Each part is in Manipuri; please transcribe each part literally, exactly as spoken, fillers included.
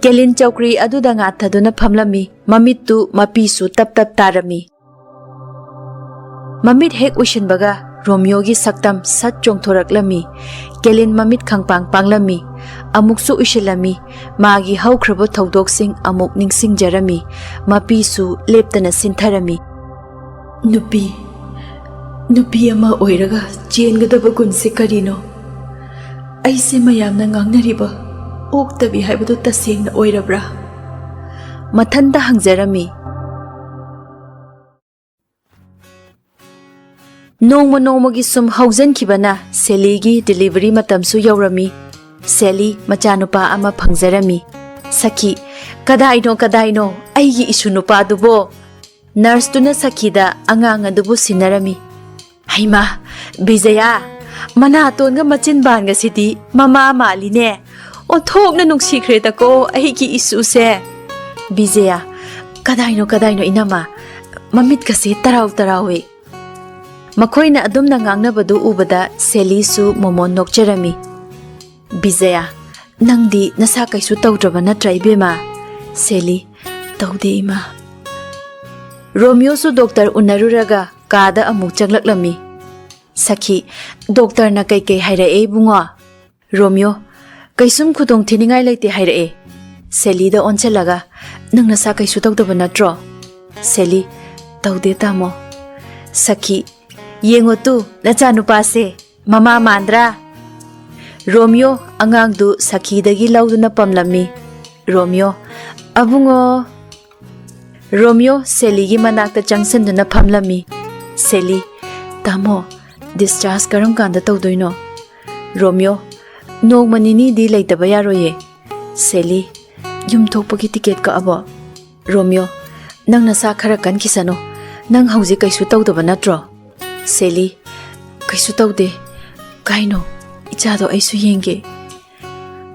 ꯀꯦꯂꯤꯟ ꯆꯧꯀ꯭ꯔꯤ ꯑꯗꯨꯗ ꯉꯥꯊꯗꯨꯅ ꯐꯝꯂꯝꯃꯤ꯫ ꯃꯃꯤꯠꯇꯨ ꯃꯄꯤꯁꯨ ꯇꯞ ꯇꯞ ꯇꯥꯔꯝꯃꯤ꯫ ꯃꯃꯤꯠ ꯍꯦꯛ ꯎꯏꯁꯤꯟꯕꯒ ꯔꯣꯃꯤꯌꯣꯒꯤ ꯁꯛꯇꯝ ꯁꯠ ꯆꯣꯡꯊꯣꯔꯛꯂꯝꯃꯤ꯫ ꯀꯦꯂꯤꯟ ꯃꯃꯤꯠ ꯈꯪꯄꯥꯡ ꯄꯥꯡꯂꯝꯃꯤ꯫ ꯑꯃꯨꯛꯁꯨ ꯎꯏꯁꯤꯜꯂꯝꯃꯤ꯫ ꯃꯥꯒꯤ ꯍꯧꯈ꯭ꯔꯕ ꯊꯧꯗꯣꯛꯁꯤꯡ ꯑꯃꯨꯛ ꯅꯤꯡꯁꯤꯡꯖꯔꯝꯃꯤ꯫ ꯃꯄꯤꯁꯨ ꯂꯦꯞꯇꯅ ꯁꯤꯟꯊꯔꯝꯃꯤ꯫ "ꯅꯨꯄꯤ, ꯅꯨꯄꯤ ꯑꯃ ꯑꯣꯏꯔꯒ ꯆꯦꯟꯒꯗꯕ ꯒꯨꯟꯁꯦ ꯀꯔꯤꯅꯣ? ꯑꯩꯁꯦ ꯃꯌꯥꯝꯅ ꯉꯥꯡꯅꯔꯤꯕ ꯑꯣꯛꯇꯕꯤ ꯍꯥꯏꯕꯗꯨ ꯇꯁꯦꯡꯅ ꯑꯣꯏꯔꯕ꯭ꯔꯥ?" ꯃꯊꯟꯇ ꯍꯪꯖꯔꯝꯃꯤ꯫ ꯅꯣꯡꯃ ꯅꯣꯡꯃꯒꯤ ꯁꯨꯝ ꯍꯧꯖꯟꯈꯤꯕꯅ ꯁꯦꯂꯤꯒꯤ ꯗꯤꯂꯤꯚꯔꯤ ꯃꯇꯝꯁꯨ ꯌꯧꯔꯝꯃꯤ꯫ ꯁꯦꯂꯤ ꯃꯆꯥꯅꯨꯄꯥ ꯑꯃ ꯐꯪꯖꯔꯝꯃꯤ꯫ "ꯁꯈꯤ, ꯀꯗꯥꯏꯅꯣ, ꯀꯗꯥꯏꯅꯣ ꯑꯩꯒꯤ ꯏꯁꯨ ꯅꯨꯄꯥꯗꯨꯕꯣ?" ꯅꯔꯁꯇꯨꯅ ꯁꯈꯤꯗ ꯑꯉꯥꯡ ꯑꯗꯨꯕꯨ ꯁꯤꯟꯅꯔꯝꯃꯤ꯫ "ꯍꯩꯃꯥ, ꯕꯤꯖꯌꯥ, ꯃꯅꯥꯇꯣꯟꯒ ꯃꯆꯤꯟꯕꯥꯟꯒꯁꯤꯗꯤ ꯃꯃꯥ ꯃꯥꯜꯂꯤꯅꯦ꯫ ꯑꯣꯟꯊꯣꯛꯅ ꯅꯨꯡꯁꯤꯈ꯭ꯔꯦꯗꯀꯣ ꯑꯩꯒꯤ ꯏꯁꯨꯁꯦ꯫" ꯕꯤꯖꯌꯥ, "ꯀꯗꯥꯏꯅꯣ, ꯀꯗꯥꯏꯅꯣ ꯏꯅꯝꯃ, ꯃꯃꯤꯠꯀꯁꯦ ꯇꯔꯥꯎ ꯇꯔꯥꯎꯋꯦ꯫" ꯃꯈꯣꯏꯅ ꯑꯗꯨꯝꯅ ꯉꯥꯡꯅꯕꯗꯨ ꯎꯕꯗ ꯁꯦꯂꯤꯁꯨ ꯃꯣꯃꯣꯟ ꯅꯣꯛꯆꯔꯝꯃꯤ꯫ "ꯕꯤꯖꯌꯥ, ꯅꯪꯗꯤ ꯅꯁꯥ ꯀꯩꯁꯨ ꯇꯧꯗ꯭ꯔꯕ ꯅꯠꯇ꯭ꯔꯥ ꯏꯕꯦꯝꯃ?" ꯁꯦꯂꯤ, "ꯇꯧꯗꯦ ꯏꯃꯥ꯫" ꯔꯣꯃꯤꯌꯣꯁꯨ ꯗꯣꯛꯇꯔ ꯎꯅꯔꯨꯔꯒ ꯀꯥꯗ ꯑꯃꯨꯛ ꯆꯪꯂꯛꯂꯝꯃꯤ꯫ "ꯁꯈꯤ, ꯗꯣꯛꯇꯔꯅ ꯀꯩꯀꯩ ꯍꯥꯏꯔꯛꯑꯦ ꯏꯕꯨꯡꯉꯣ?" ꯔꯣꯃꯤꯌꯣ, "ꯀꯩꯁꯨꯝ ꯈꯨꯗꯣꯡ ꯊꯤꯅꯤꯡꯉꯥꯏ ꯂꯩꯇꯦ ꯍꯥꯏꯔꯛꯑꯦ꯫" ꯁꯦꯂꯤꯗ ꯑꯣꯟꯁꯤꯜꯂꯒ, "ꯅꯪ ꯅꯁꯥ ꯀꯩꯁꯨ ꯇꯧꯗꯕ ꯅꯠꯇ꯭ꯔꯣ?" ꯁꯦꯂꯤ, "ꯇꯧꯗꯦ ꯇꯥꯃꯣ꯫" ꯁꯈꯤ, "ꯌꯦꯡꯉꯣ ꯇꯨ, ꯅꯆꯥꯅꯨꯄꯥꯁꯦ ꯃꯃꯥ ꯃꯥꯟꯗ꯭ꯔꯥ?" ꯔꯣꯃꯤꯌꯣ ꯑꯉꯥꯡꯗꯨ ꯁꯈꯤꯗꯒꯤ ꯂꯧꯗꯨꯅ ꯄꯝꯂꯝꯃꯤ꯫ ꯔꯣꯃꯤꯌꯣ, "ꯑꯕꯨꯡꯉꯣ!" ꯔꯣꯃꯤꯌꯣ ꯁꯦꯂꯤꯒꯤ ꯃꯅꯥꯛꯇ ꯆꯪꯁꯤꯟꯗꯨꯅ ꯐꯝꯂꯝꯃꯤ꯫ ꯁꯦꯂꯤ, "ꯇꯥꯃꯣ, ꯗꯤꯁꯆꯥꯔꯖ ꯀꯔꯝ ꯀꯥꯟꯗ ꯇꯧꯗꯣꯏꯅꯣ?" ꯔꯣꯃꯤꯌꯣ, "ꯅꯣꯡꯃ ꯅꯤꯅꯤꯗꯤ ꯂꯩꯇꯕ ꯌꯥꯔꯣꯏꯌꯦ꯫" ꯁꯦꯂꯤ, "ꯌꯨꯝ ꯊꯣꯛꯄꯒꯤ ꯇꯤꯀꯦꯠ ꯀꯛꯑꯕꯣ?" ꯔꯣꯃꯤꯌꯣ, "ꯅꯪ ꯅꯁꯥ ꯈꯔ ꯀꯟꯈꯤꯁꯅꯨ꯫ ꯅꯪ ꯍꯧꯖꯤꯛ ꯀꯩꯁꯨ ꯇꯧꯗꯕ ꯅꯠꯇ꯭ꯔꯣ?" ꯁꯦꯂꯤ, "ꯀꯩꯁꯨ ꯇꯧꯗꯦ꯫ ꯀꯥꯏꯅꯣ, ꯏꯆꯥꯗꯣ ꯑꯩꯁꯨ ꯌꯦꯡꯒꯦ꯫"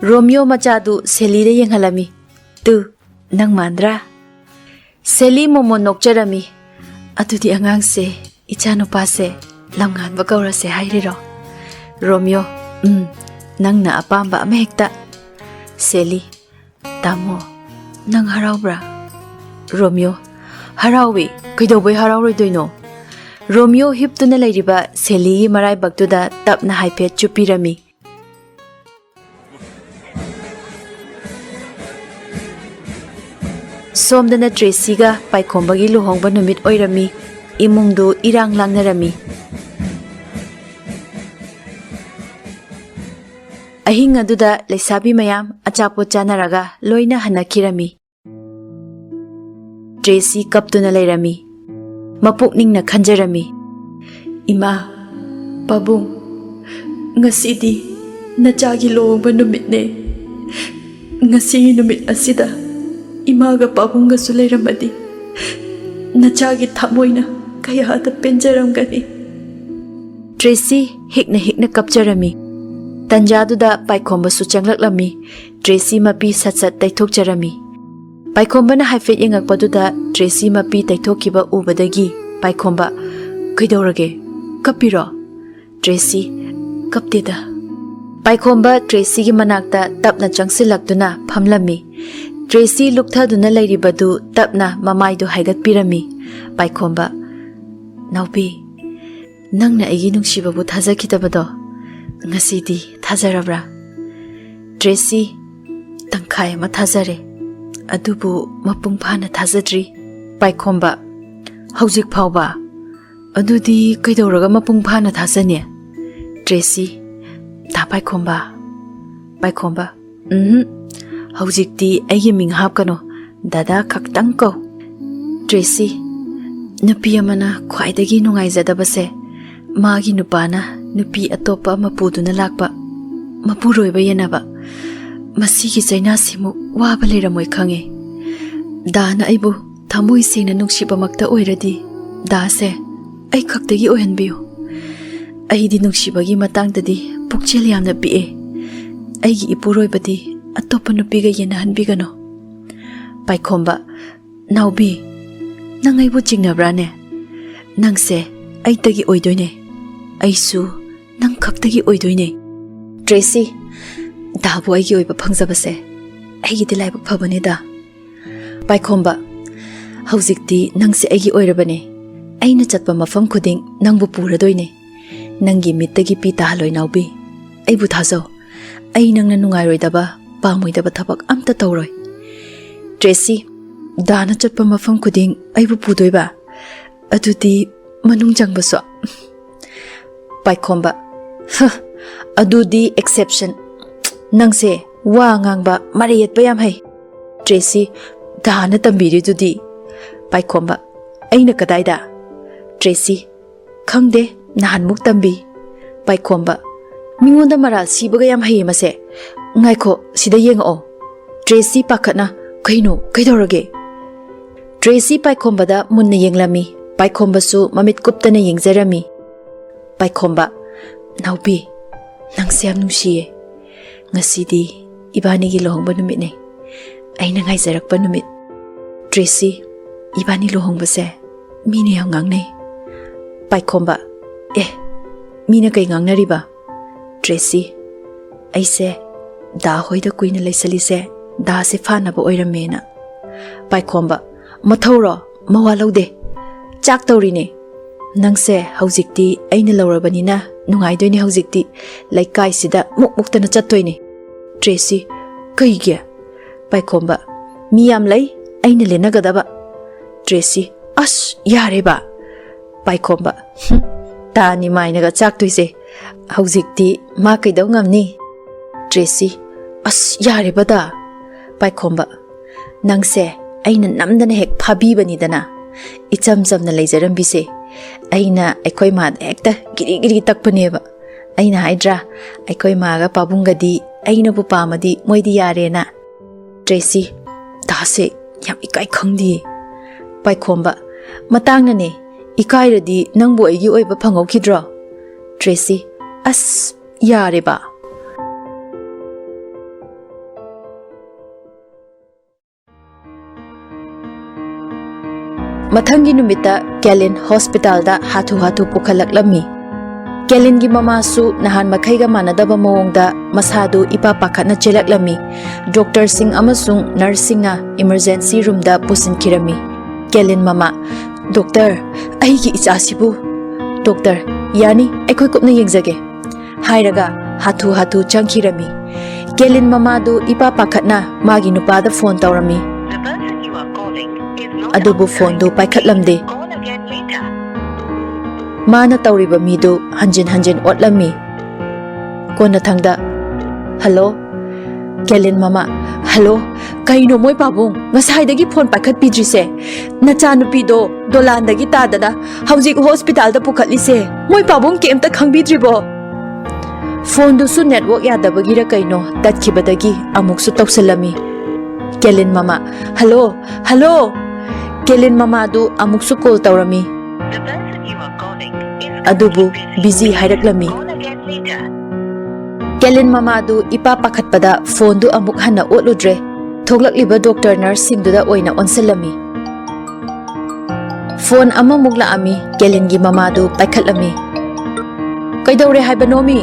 ꯔꯣꯃꯤꯌꯣ ꯃꯆꯥꯗꯨ ꯁꯦꯂꯤꯗ ꯌꯦꯡꯍꯜꯂꯝꯃꯤ꯫ "ꯇꯨ, ꯅꯪ ꯃꯥꯟꯗ꯭ꯔꯥ?" ꯁꯦꯂꯤ ꯃꯣꯃꯣꯟ ꯅꯣꯛꯆꯔꯝꯃꯤ꯫ "ꯑꯗꯨꯗꯤ ꯑꯉꯥꯡꯁꯦ, ꯏꯆꯥꯅꯨꯄꯥꯁꯦ, ꯂꯝꯉꯥꯟꯕ ꯀꯧꯔꯁꯦ ꯍꯥꯏꯔꯤꯔꯣ?" ꯔꯣꯃꯤꯌꯣ, "ꯎꯝ, ꯅꯪꯅ ꯑꯄꯥꯝꯕ ꯑꯃꯍꯦꯛꯇ꯫" ꯁꯦꯂꯤ, "ꯇꯥꯃꯣ, ꯅꯪ ꯍꯔꯥꯎꯕ꯭ꯔꯥ?" ꯔꯣꯃꯤꯌꯣ, "ꯍꯔꯥꯎꯏ꯫ ꯀꯩꯗꯧꯕꯩ ꯍꯔꯥꯎꯔꯣꯏꯗꯣꯏꯅꯣ?" ꯔꯣꯃꯤꯌꯣ ꯍꯤꯞꯇꯨꯅ ꯂꯩꯔꯤꯕ ꯁꯦꯂꯤꯒꯤ ꯃꯔꯥꯏꯕꯛꯇꯨꯗ ꯇꯞꯅ ꯍꯥꯏꯐꯦꯠ ꯆꯨꯞꯄꯤꯔꯝꯃꯤ꯫ ꯁꯣꯝꯗꯅ ꯇ꯭ꯔꯦꯁꯤꯒ ꯄꯥꯏꯈꯣꯝꯕꯒꯤ ꯂꯨꯍꯣꯡꯕ ꯅꯨꯃꯤꯠ ꯑꯣꯏꯔꯝꯃꯤ꯫ ꯏꯃꯨꯡꯗꯨ ꯏꯔꯥꯡ ꯂꯥꯡꯅꯔꯝꯃꯤ꯫ ꯑꯍꯤꯡ ꯑꯗꯨꯗ ꯂꯩꯁꯥꯕꯤ ꯃꯌꯥꯝ ꯑꯆꯥꯄꯣꯠ ꯆꯥꯅꯔꯒ ꯂꯣꯏꯅ ꯍꯟꯅꯈꯤꯔꯝꯃꯤ꯫ ꯇ꯭ꯔꯦꯁꯤ ꯀꯞꯇꯨꯅ ꯂꯩꯔꯝꯃꯤ꯫ ꯃꯄꯨꯛꯅꯤꯡꯅ ꯈꯟꯖꯔꯝꯃꯤ, "ꯏꯃꯥ, ꯄꯥꯕꯨꯡ, ꯉꯁꯤꯗꯤ ꯅꯆꯥꯒꯤ ꯂꯨꯍꯣꯡꯕ ꯅꯨꯃꯤꯠꯅꯦ꯫ ꯉꯁꯤꯒꯤ ꯅꯨꯃꯤꯠ ꯑꯁꯤꯗ ꯏꯃꯥꯒ ꯄꯥꯕꯨꯡꯒꯁꯨ ꯂꯩꯔꯝꯃꯗꯤ ꯅꯆꯥꯒꯤ ꯊꯃꯣꯏꯅ ꯀꯌꯥꯗ ꯄꯦꯟꯖꯔꯝꯒꯅꯤ"꯫ ꯇ꯭ꯔꯦꯁꯤ ꯍꯤꯛꯅ ꯍꯤꯛꯅ ꯀꯞꯆꯔꯝꯃꯤ꯫ ꯇꯟꯖꯥꯗꯨꯗ ꯄꯥꯏꯈꯣꯝꯕꯁꯨ ꯆꯪꯂꯛꯂꯝꯃꯤ꯫ ꯇ꯭ꯔꯦꯁꯤ ꯃꯄꯤ ꯁꯠ ꯁꯠ ꯇꯩꯊꯣꯛꯆꯔꯝꯃꯤ꯫ ꯄꯥꯏꯈꯣꯝꯕꯅ ꯍꯥꯏꯐꯦꯠ ꯌꯦꯡꯉꯛꯄꯗꯨꯗ ꯇ꯭ꯔꯦꯁꯤ ꯃꯄꯤ ꯇꯩꯊꯣꯛꯈꯤꯕ ꯎꯕꯗꯒꯤ ꯄꯥꯏꯈꯣꯝꯕ, "ꯀꯩꯗꯧꯔꯒꯦ? ꯀꯞꯄꯤꯔꯣ?" ꯇ꯭ꯔꯦꯁꯤ, "ꯀꯞꯇꯦꯗ"꯫ ꯄꯥꯏꯈꯣꯝꯕ ꯇ꯭ꯔꯦꯁꯤꯒꯤ ꯃꯅꯥꯛꯇ ꯇꯞꯅ ꯆꯪꯁꯤꯜꯂꯛꯇꯨꯅ ꯐꯝꯂꯝꯃꯤ꯫ ꯇ꯭ꯔꯦꯁꯤ ꯂꯨꯛꯊꯗꯨꯅ ꯂꯩꯔꯤꯕꯗꯨ ꯇꯞꯅ ꯃꯃꯥꯏꯗꯨ ꯍꯥꯏꯒꯠꯄꯤꯔꯝꯃꯤ꯫ ꯄꯥꯏꯈꯣꯝꯕ, "ꯅꯥꯎꯕꯤ, ꯅꯪꯅ ꯑꯩꯒꯤ ꯅꯨꯡꯁꯤꯕꯕꯨ ꯊꯥꯖꯈꯤꯗꯕꯗꯣ ꯉꯁꯤꯗꯤ ꯊꯥꯖꯔꯕ꯭ꯔꯥ?" ꯇ꯭ꯔꯦꯁꯤ, "ꯇꯪꯈꯥꯏ ꯑꯃ ꯊꯥꯖꯔꯦ, ꯑꯗꯨꯕꯨ ꯃꯄꯨꯡ ꯐꯥꯅ ꯊꯥꯖꯗ꯭ꯔꯤ"꯫ ꯄꯥꯏꯈꯣꯝꯕ, "ꯍꯧꯖꯤꯛ ꯐꯥꯎꯕ? ꯑꯗꯨꯗꯤ ꯀꯩꯗꯧꯔꯒ ꯃꯄꯨꯡ ꯐꯥꯅ ꯊꯥꯖꯅꯤ?" ꯇ꯭ꯔꯦꯁꯤ, "ꯗꯥ ꯄꯥꯏꯈꯣꯝꯕ"꯫ ꯄꯥꯏꯈꯣꯝꯕ, "ꯎꯝ, ꯍꯧꯖꯤꯛꯇꯤ ꯑꯩꯒꯤ ꯃꯤꯡ ꯍꯥꯞꯀꯅꯨ, ꯗꯥꯗꯥ ꯈꯛꯇꯪ ꯀꯧ"꯫ ꯇ꯭ꯔꯦꯁꯤ, "ꯅꯨꯄꯤ ꯑꯃꯅ ꯈ꯭ꯋꯥꯏꯗꯒꯤ ꯅꯨꯡꯉꯥꯏꯖꯗꯕꯁꯦ ꯃꯥꯒꯤ ꯅꯨꯄꯥꯅ ꯅꯨꯄꯤ ꯑꯇꯣꯞꯄ ꯑꯃ ꯄꯨꯗꯨꯅ ꯂꯥꯛꯄ, ꯃꯄꯨꯔꯣꯏꯕ ꯌꯦꯟꯅꯕ꯫ ꯃꯁꯤꯒꯤ ꯆꯩꯅꯥꯁꯤꯃꯨꯛ ꯋꯥꯕ ꯂꯩꯔꯝꯃꯣꯏ ꯈꯪꯉꯦ꯫ ꯗꯥꯅ ꯑꯩꯕꯨ ꯊꯃꯣꯏ ꯁꯦꯡꯅ ꯅꯨꯡꯁꯤꯕꯃꯛꯇ ꯑꯣꯏꯔꯗꯤ ꯗꯥꯁꯦ ꯑꯩ ꯈꯛꯇꯒꯤ ꯑꯣꯏꯍꯟꯕꯤꯌꯨ꯫ ꯑꯩꯗꯤ ꯅꯨꯡꯁꯤꯕꯒꯤ ꯃꯇꯥꯡꯗꯗꯤ ꯄꯨꯛꯆꯦꯜ ꯌꯥꯝꯅ ꯄꯤꯛꯑꯦ꯫ ꯑꯩꯒꯤ ꯏꯄꯨꯔꯣꯏꯕꯗꯤ ꯑꯇꯣꯞꯄ ꯅꯨꯄꯤꯒ ꯌꯦꯟꯅꯍꯟꯕꯤꯒꯅꯨ"꯫ ꯄꯥꯏꯈꯣꯝꯕ, "ꯅꯥꯎꯕꯤ, ꯅꯪ ꯑꯩꯕꯨ ꯆꯤꯡꯅꯕ꯭ꯔꯥꯅꯦ? ꯅꯪꯁꯦ ꯑꯩꯇꯒꯤ ꯑꯣꯏꯗꯣꯏꯅꯦ, ꯑꯩꯁꯨ ꯅꯪ ꯈꯛꯇꯒꯤ ꯑꯣꯏꯗꯣꯏꯅꯦ"꯫ ꯇ꯭ꯔꯦꯁꯤ, "ꯗꯥꯕꯨ ꯑꯩꯒꯤ ꯑꯣꯏꯕ ꯐꯪꯖꯕꯁꯦ ꯑꯩꯒꯤꯗꯤ ꯂꯥꯏꯕꯛ ꯐꯕꯅꯤꯗ꯫ ꯄꯥꯏꯈꯣꯝꯕ, ꯍꯧꯖꯤꯛꯇꯤ ꯅꯪꯁꯦ ꯑꯩꯒꯤ ꯑꯣꯏꯔꯕꯅꯦ꯫ ꯑꯩꯅ ꯆꯠꯄ ꯃꯐꯝ ꯈꯨꯗꯤꯡ ꯅꯪꯕꯨ ꯄꯨꯔꯗꯣꯏꯅꯦ꯫ ꯅꯪꯒꯤ ꯃꯤꯠꯇꯒꯤ ꯄꯤ ꯇꯥꯍꯜꯂꯣꯏ ꯅꯥꯎꯕꯤ꯫ ꯑꯩꯕꯨ ꯊꯥꯖꯧ꯫ ꯑꯩ ꯅꯪꯅ ꯅꯨꯡꯉꯥꯏꯔꯣꯏꯗꯕ, ꯄꯥꯝꯃꯣꯏꯗꯕ ꯊꯕꯛ ꯑꯝꯇ ꯇꯧꯔꯣꯏ꯫ ꯇ꯭ꯔꯦꯁꯤ, ꯗꯥꯅ ꯆꯠꯄ ꯃꯐꯝ ꯈꯨꯗꯤꯡ ꯑꯩꯕꯨ ꯄꯨꯗꯣꯏꯕ? ꯑꯗꯨꯗꯤ ꯃꯅꯨꯡ ꯆꯪꯕꯁꯨ? ꯄꯥꯏꯈꯣꯝꯕ, ꯍ, ꯑꯗꯨꯗꯤ exception꯫ ꯅꯪꯁꯦ ꯋꯥ ꯉꯥꯡꯕ, ꯃꯔꯩ ꯌꯦꯠꯄ ꯌꯥꯝ ꯍꯩ꯫ ꯇ꯭ꯔꯦꯁꯤ, ꯗꯥꯅ ꯇꯝꯕꯤꯔꯤꯗꯨꯗꯤ꯫ ꯄꯥꯏꯈꯣꯝꯕ, ꯑꯩꯅ ꯀꯗꯥꯏꯗ? ꯇ꯭ꯔꯦꯁꯤ, ꯈꯪꯗꯦ, ꯅꯍꯥꯟꯃꯨꯛ ꯇꯝꯕꯤ꯫ ꯄꯥꯏꯈꯣꯝꯕ, ꯃꯤꯉꯣꯟꯗ ꯃꯔꯥꯜ ꯁꯤꯕꯒ ꯌꯥꯝ ꯍꯩꯌꯦ ꯃꯁꯦ꯫ ꯉꯥꯏꯈꯣ, ꯁꯤꯗ ꯌꯦꯡꯉꯛꯑꯣ꯫ ꯇ꯭ꯔꯦꯁꯤ ꯄꯥꯈꯠꯅ, ꯀꯩꯅꯣ, ꯀꯩꯗꯧꯔꯒꯦ? ꯇ꯭ꯔꯦꯁꯤ ꯄꯥꯏꯈꯣꯝꯕꯗ ꯃꯨꯟꯅ ꯌꯦꯡꯂꯝꯃꯤ꯫ ꯄꯥꯏꯈꯣꯝꯕꯁꯨ ꯃꯃꯤꯠ ꯀꯨꯞꯇꯅ ꯌꯦꯡꯖꯔꯝꯃꯤ꯫ ꯄꯥꯏꯈꯣꯝꯕ, ꯅꯥꯎꯕꯤ, ꯅꯪꯁꯦ ꯌꯥꯝ ꯅꯨꯡꯁꯤꯌꯦ꯫ ꯉꯁꯤꯗꯤ ꯏꯕꯥꯅꯤꯒꯤ ꯂꯨꯍꯣꯡꯕ ꯅꯨꯃꯤꯠꯅꯦ꯫ ꯑꯩꯅ ꯉꯥꯏꯖꯔꯛꯄ ꯅꯨꯃꯤꯠ꯫ ꯇ꯭ꯔꯦꯁꯤ, ꯏꯕꯥꯅꯤ ꯂꯨꯍꯣꯡꯕꯁꯦ ꯃꯤꯅ ꯌꯥꯝ ꯉꯥꯡꯅꯩ꯫ ꯄꯥꯏꯈꯣꯝꯕ, ꯑꯦ, ꯃꯤꯅ ꯀꯩ ꯉꯥꯡꯅꯔꯤꯕ? ꯇ꯭ꯔꯦꯁꯤ, ꯑꯩꯁꯦ ꯗꯥ ꯍꯣꯏꯗ ꯀꯨꯏꯅ ꯂꯩꯁꯜꯂꯤꯁꯦ ꯗꯥꯁꯦ ꯐꯥꯅꯕ ꯑꯣꯏꯔꯝꯃꯦꯅ꯫ ꯄꯥꯏꯈꯣꯝꯕ, ꯃꯊꯧꯔꯣ? ꯃꯋꯥ ꯂꯧꯗꯦ꯫ ꯆꯥꯛ ꯇꯧꯔꯤꯅꯦ꯫ ꯅꯪꯁꯦ ꯍꯧꯖꯤꯛꯇꯤ ꯑꯩꯅ ꯂꯧꯔꯕꯅꯤꯅ ꯅꯨꯡꯉꯥꯏꯗꯣꯏꯅꯦ ꯍꯧꯖꯤꯛꯇꯤ꯫ ꯂꯩꯀꯥꯏꯁꯤꯗ ꯃꯨꯛ ꯃꯨꯛꯇꯅ ꯆꯠꯇꯣꯏꯅꯦ꯫ ꯇ꯭ꯔꯦꯁꯤ, ꯀꯩꯒꯤ? ꯄꯥꯏꯈꯣꯝꯕ, ꯃꯤ ꯌꯥꯝ ꯂꯩ, ꯑꯩꯅ ꯂꯦꯟꯅꯒꯗꯕ꯫ ꯇ꯭ꯔꯦꯁꯤ, ꯑꯁ, ꯌꯥꯔꯦꯕ꯫ ꯄꯥꯏꯈꯣꯝꯕ, ꯍꯨꯝ, ꯇꯥꯅꯤ ꯃꯥꯏꯅꯒ ꯆꯥꯛꯇꯣꯏꯁꯦ꯫ ꯍꯧꯖꯤꯛꯇꯤ ꯃꯥ ꯀꯩꯗꯧ ꯉꯝꯅꯤ? ꯇ꯭ꯔꯦꯁꯤ, ꯑꯁ, ꯌꯥꯔꯦꯕꯗ꯫ ꯄꯥꯏꯈꯣꯝꯕ, ꯅꯪꯁꯦ ꯑꯩꯅ ꯅꯝꯗꯅ ꯍꯦꯛ ꯐꯥꯕꯤꯕꯅꯤꯗꯅ꯫ ꯏꯆꯝ ꯆꯝꯅ ꯂꯩꯖꯔꯝꯕꯤꯁꯦ꯫ ꯑꯩꯅ ꯑꯩꯈꯣꯏ ꯃꯥꯗ ꯍꯦꯛꯇ ꯒꯤꯔꯤ ꯒꯤꯔꯤ ꯇꯛꯄꯅꯦꯕ꯫ ꯑꯩꯅ ꯍꯥꯏꯗ꯭ꯔꯥ, ꯑꯩꯈꯣꯏ ꯃꯥꯒ ꯄꯥꯕꯨꯡꯒꯗꯤ ꯑꯩꯅꯕꯨ ꯄꯥꯝꯃꯗꯤ ꯃꯣꯏꯗꯤ ꯌꯥꯔꯦꯅ꯫ ꯇ꯭ꯔꯦꯁꯤ, ꯗꯥꯁꯦ ꯌꯥꯝ ꯏꯀꯥꯏ ꯈꯪꯗꯤꯌꯦ꯫ ꯄꯥꯏꯈꯣꯝꯕ, ꯃꯇꯥꯡꯅꯅꯦ, ꯏꯀꯥꯏꯔꯗꯤ ꯅꯪꯕꯨ ꯑꯩꯒꯤ ꯑꯣꯏꯕ ꯐꯪꯍꯧꯈꯤꯗ꯭ꯔꯣ? ꯇ꯭ꯔꯦꯁꯤ, ꯑꯁ, ꯌꯥꯔꯦꯕ꯫ ꯃꯊꯪꯒꯤ ꯅꯨꯃꯤꯠꯇ ꯀꯦꯂꯤꯟ ꯍꯣꯁꯄꯤꯇꯥꯜꯗ ꯍꯥꯊꯨ ꯍꯥꯊꯨ ꯄꯨꯈꯠꯂꯛꯂꯝꯃꯤ꯫ ꯀꯦꯂꯤꯟꯒꯤ ꯃꯃꯥꯁꯨ ꯅꯍꯥꯟ ꯃꯈꯩꯒ ꯃꯥꯟꯅꯗꯕ ꯃꯑꯣꯡꯗ ꯃꯁꯥꯗꯨ ꯏꯄꯥ ꯄꯥꯈꯠꯅ ꯆꯦꯜꯂꯛꯂꯝꯃꯤ꯫ ꯗꯣꯛꯇꯔꯁꯤꯡ ꯑꯃꯁꯨꯡ ꯅꯔꯁꯁꯤꯡꯅ ꯏꯃꯔꯖꯦꯟꯁꯤ ꯔꯨꯝꯗ ꯄꯨꯁꯤꯟꯈꯤꯔꯝꯃꯤ꯫ ꯀꯦꯂꯤꯟ ꯃꯃꯥ, "ꯗꯣꯛꯇꯔ, ꯑꯩꯒꯤ ꯏꯆꯥꯁꯤꯕꯨ"꯫ ꯗꯣꯛꯇꯔ, "ꯌꯥꯅꯤ, ꯑꯩꯈꯣꯏ ꯀꯨꯞꯅ ꯌꯦꯡꯖꯒꯦ" ꯍꯥꯏꯔꯒ ꯍꯥꯊꯨ ꯍꯥꯊꯨ ꯆꯪꯈꯤꯔꯝꯃꯤ꯫ ꯀꯦꯂꯤꯟ ꯃꯃꯥꯗꯨ ꯏꯄꯥ ꯄꯥꯈꯠꯅ ꯃꯥꯒꯤ ꯅꯨꯄꯥꯗ ꯐꯣꯟ ꯇꯧꯔꯝꯃꯤ꯫ The person you are calling is not ꯑꯗꯨꯕꯨ ꯐꯣꯟꯗꯨ ꯄꯥꯏꯈꯠꯂꯝꯗꯦ꯫ Call again later. ꯃꯥꯅ ꯇꯧꯔꯤꯕ ꯃꯤꯗꯨ ꯍꯟꯖꯤꯟ ꯍꯟꯖꯤꯟ ꯑꯣꯠꯂꯝꯃꯤ꯫ ꯀꯣꯟꯅꯊꯪꯗ, "ꯍꯜꯂꯣ"꯫ ꯀꯦꯂꯤꯟ ꯃꯃꯥ, "ꯍꯜꯂꯣ, ꯀꯩꯅꯣ ꯃꯣꯏ ꯄꯥꯕꯨꯡ ꯉꯁꯥꯏꯗꯒꯤ ꯐꯣꯟ ꯄꯥꯏꯈꯠꯄꯤꯗ꯭ꯔꯤꯁꯦ? ꯅꯆꯥꯅꯨꯄꯤꯗꯣ ꯗꯣꯂꯥꯟꯗꯒꯤ ꯇꯥꯗꯅ ꯍꯧꯖꯤꯛ ꯍꯣꯁꯄꯤꯇꯥꯜꯗ ꯄꯨꯈꯠꯂꯤꯁꯦ ꯃꯣꯏ ꯄꯥꯕꯨꯡ ꯀꯩꯝꯇ ꯈꯪꯕꯤꯗ꯭ꯔꯤꯕꯣ?" ꯐꯣꯟꯗꯨꯁꯨ ꯅꯦꯠꯋꯥꯛ ꯌꯥꯗꯕꯒꯤꯔ ꯀꯩꯅꯣ ꯇꯠꯈꯤꯕꯗꯒꯤ ꯑꯃꯨꯛꯁꯨ ꯇꯧꯁꯜꯂꯝꯃꯤ꯫ ꯀꯦꯂꯤꯟ ꯃꯃꯥ, "ꯍꯜꯂꯣ, ꯍꯜꯂꯣ!" ꯀꯦꯂꯤꯟ ꯃꯃꯥꯗꯨ ꯑꯃꯨꯛꯁꯨ ꯀꯣꯜ ꯇꯧꯔꯝꯃꯤ꯫ The person you are calling is ꯑꯗꯨꯕꯨ currently busy busy. ꯍꯥꯏꯔꯛꯂꯝꯃꯤ꯫ Call again later. ꯀꯦꯂꯤꯟ ꯃꯃꯥꯗꯨ ꯏꯄꯥ ꯄꯥꯈꯠꯄꯗ ꯐꯣꯟꯗꯨ ꯑꯃꯨꯛ ꯍꯟꯅ ꯑꯣꯠꯂꯨꯗ꯭ꯔꯦ꯫ ꯊꯣꯛꯂꯛꯂꯤꯕ ꯗꯣꯛꯇꯔ ꯅꯔꯁꯁꯤꯡꯗꯨꯗ ꯑꯣꯏꯅ ꯑꯣꯟꯁꯤꯜꯂꯝꯃꯤ꯫ ꯐꯣꯟ ꯑꯃꯃꯨꯛ ꯂꯥꯛꯑꯝꯃꯤ꯫ ꯀꯦꯂꯤꯟꯒꯤ ꯃꯃꯥꯗꯨ ꯄꯥꯏꯈꯠꯂꯝꯃꯤ꯫ "ꯀꯩꯗꯧꯔꯦ ꯍꯥꯏꯕꯅꯣꯃꯤ?"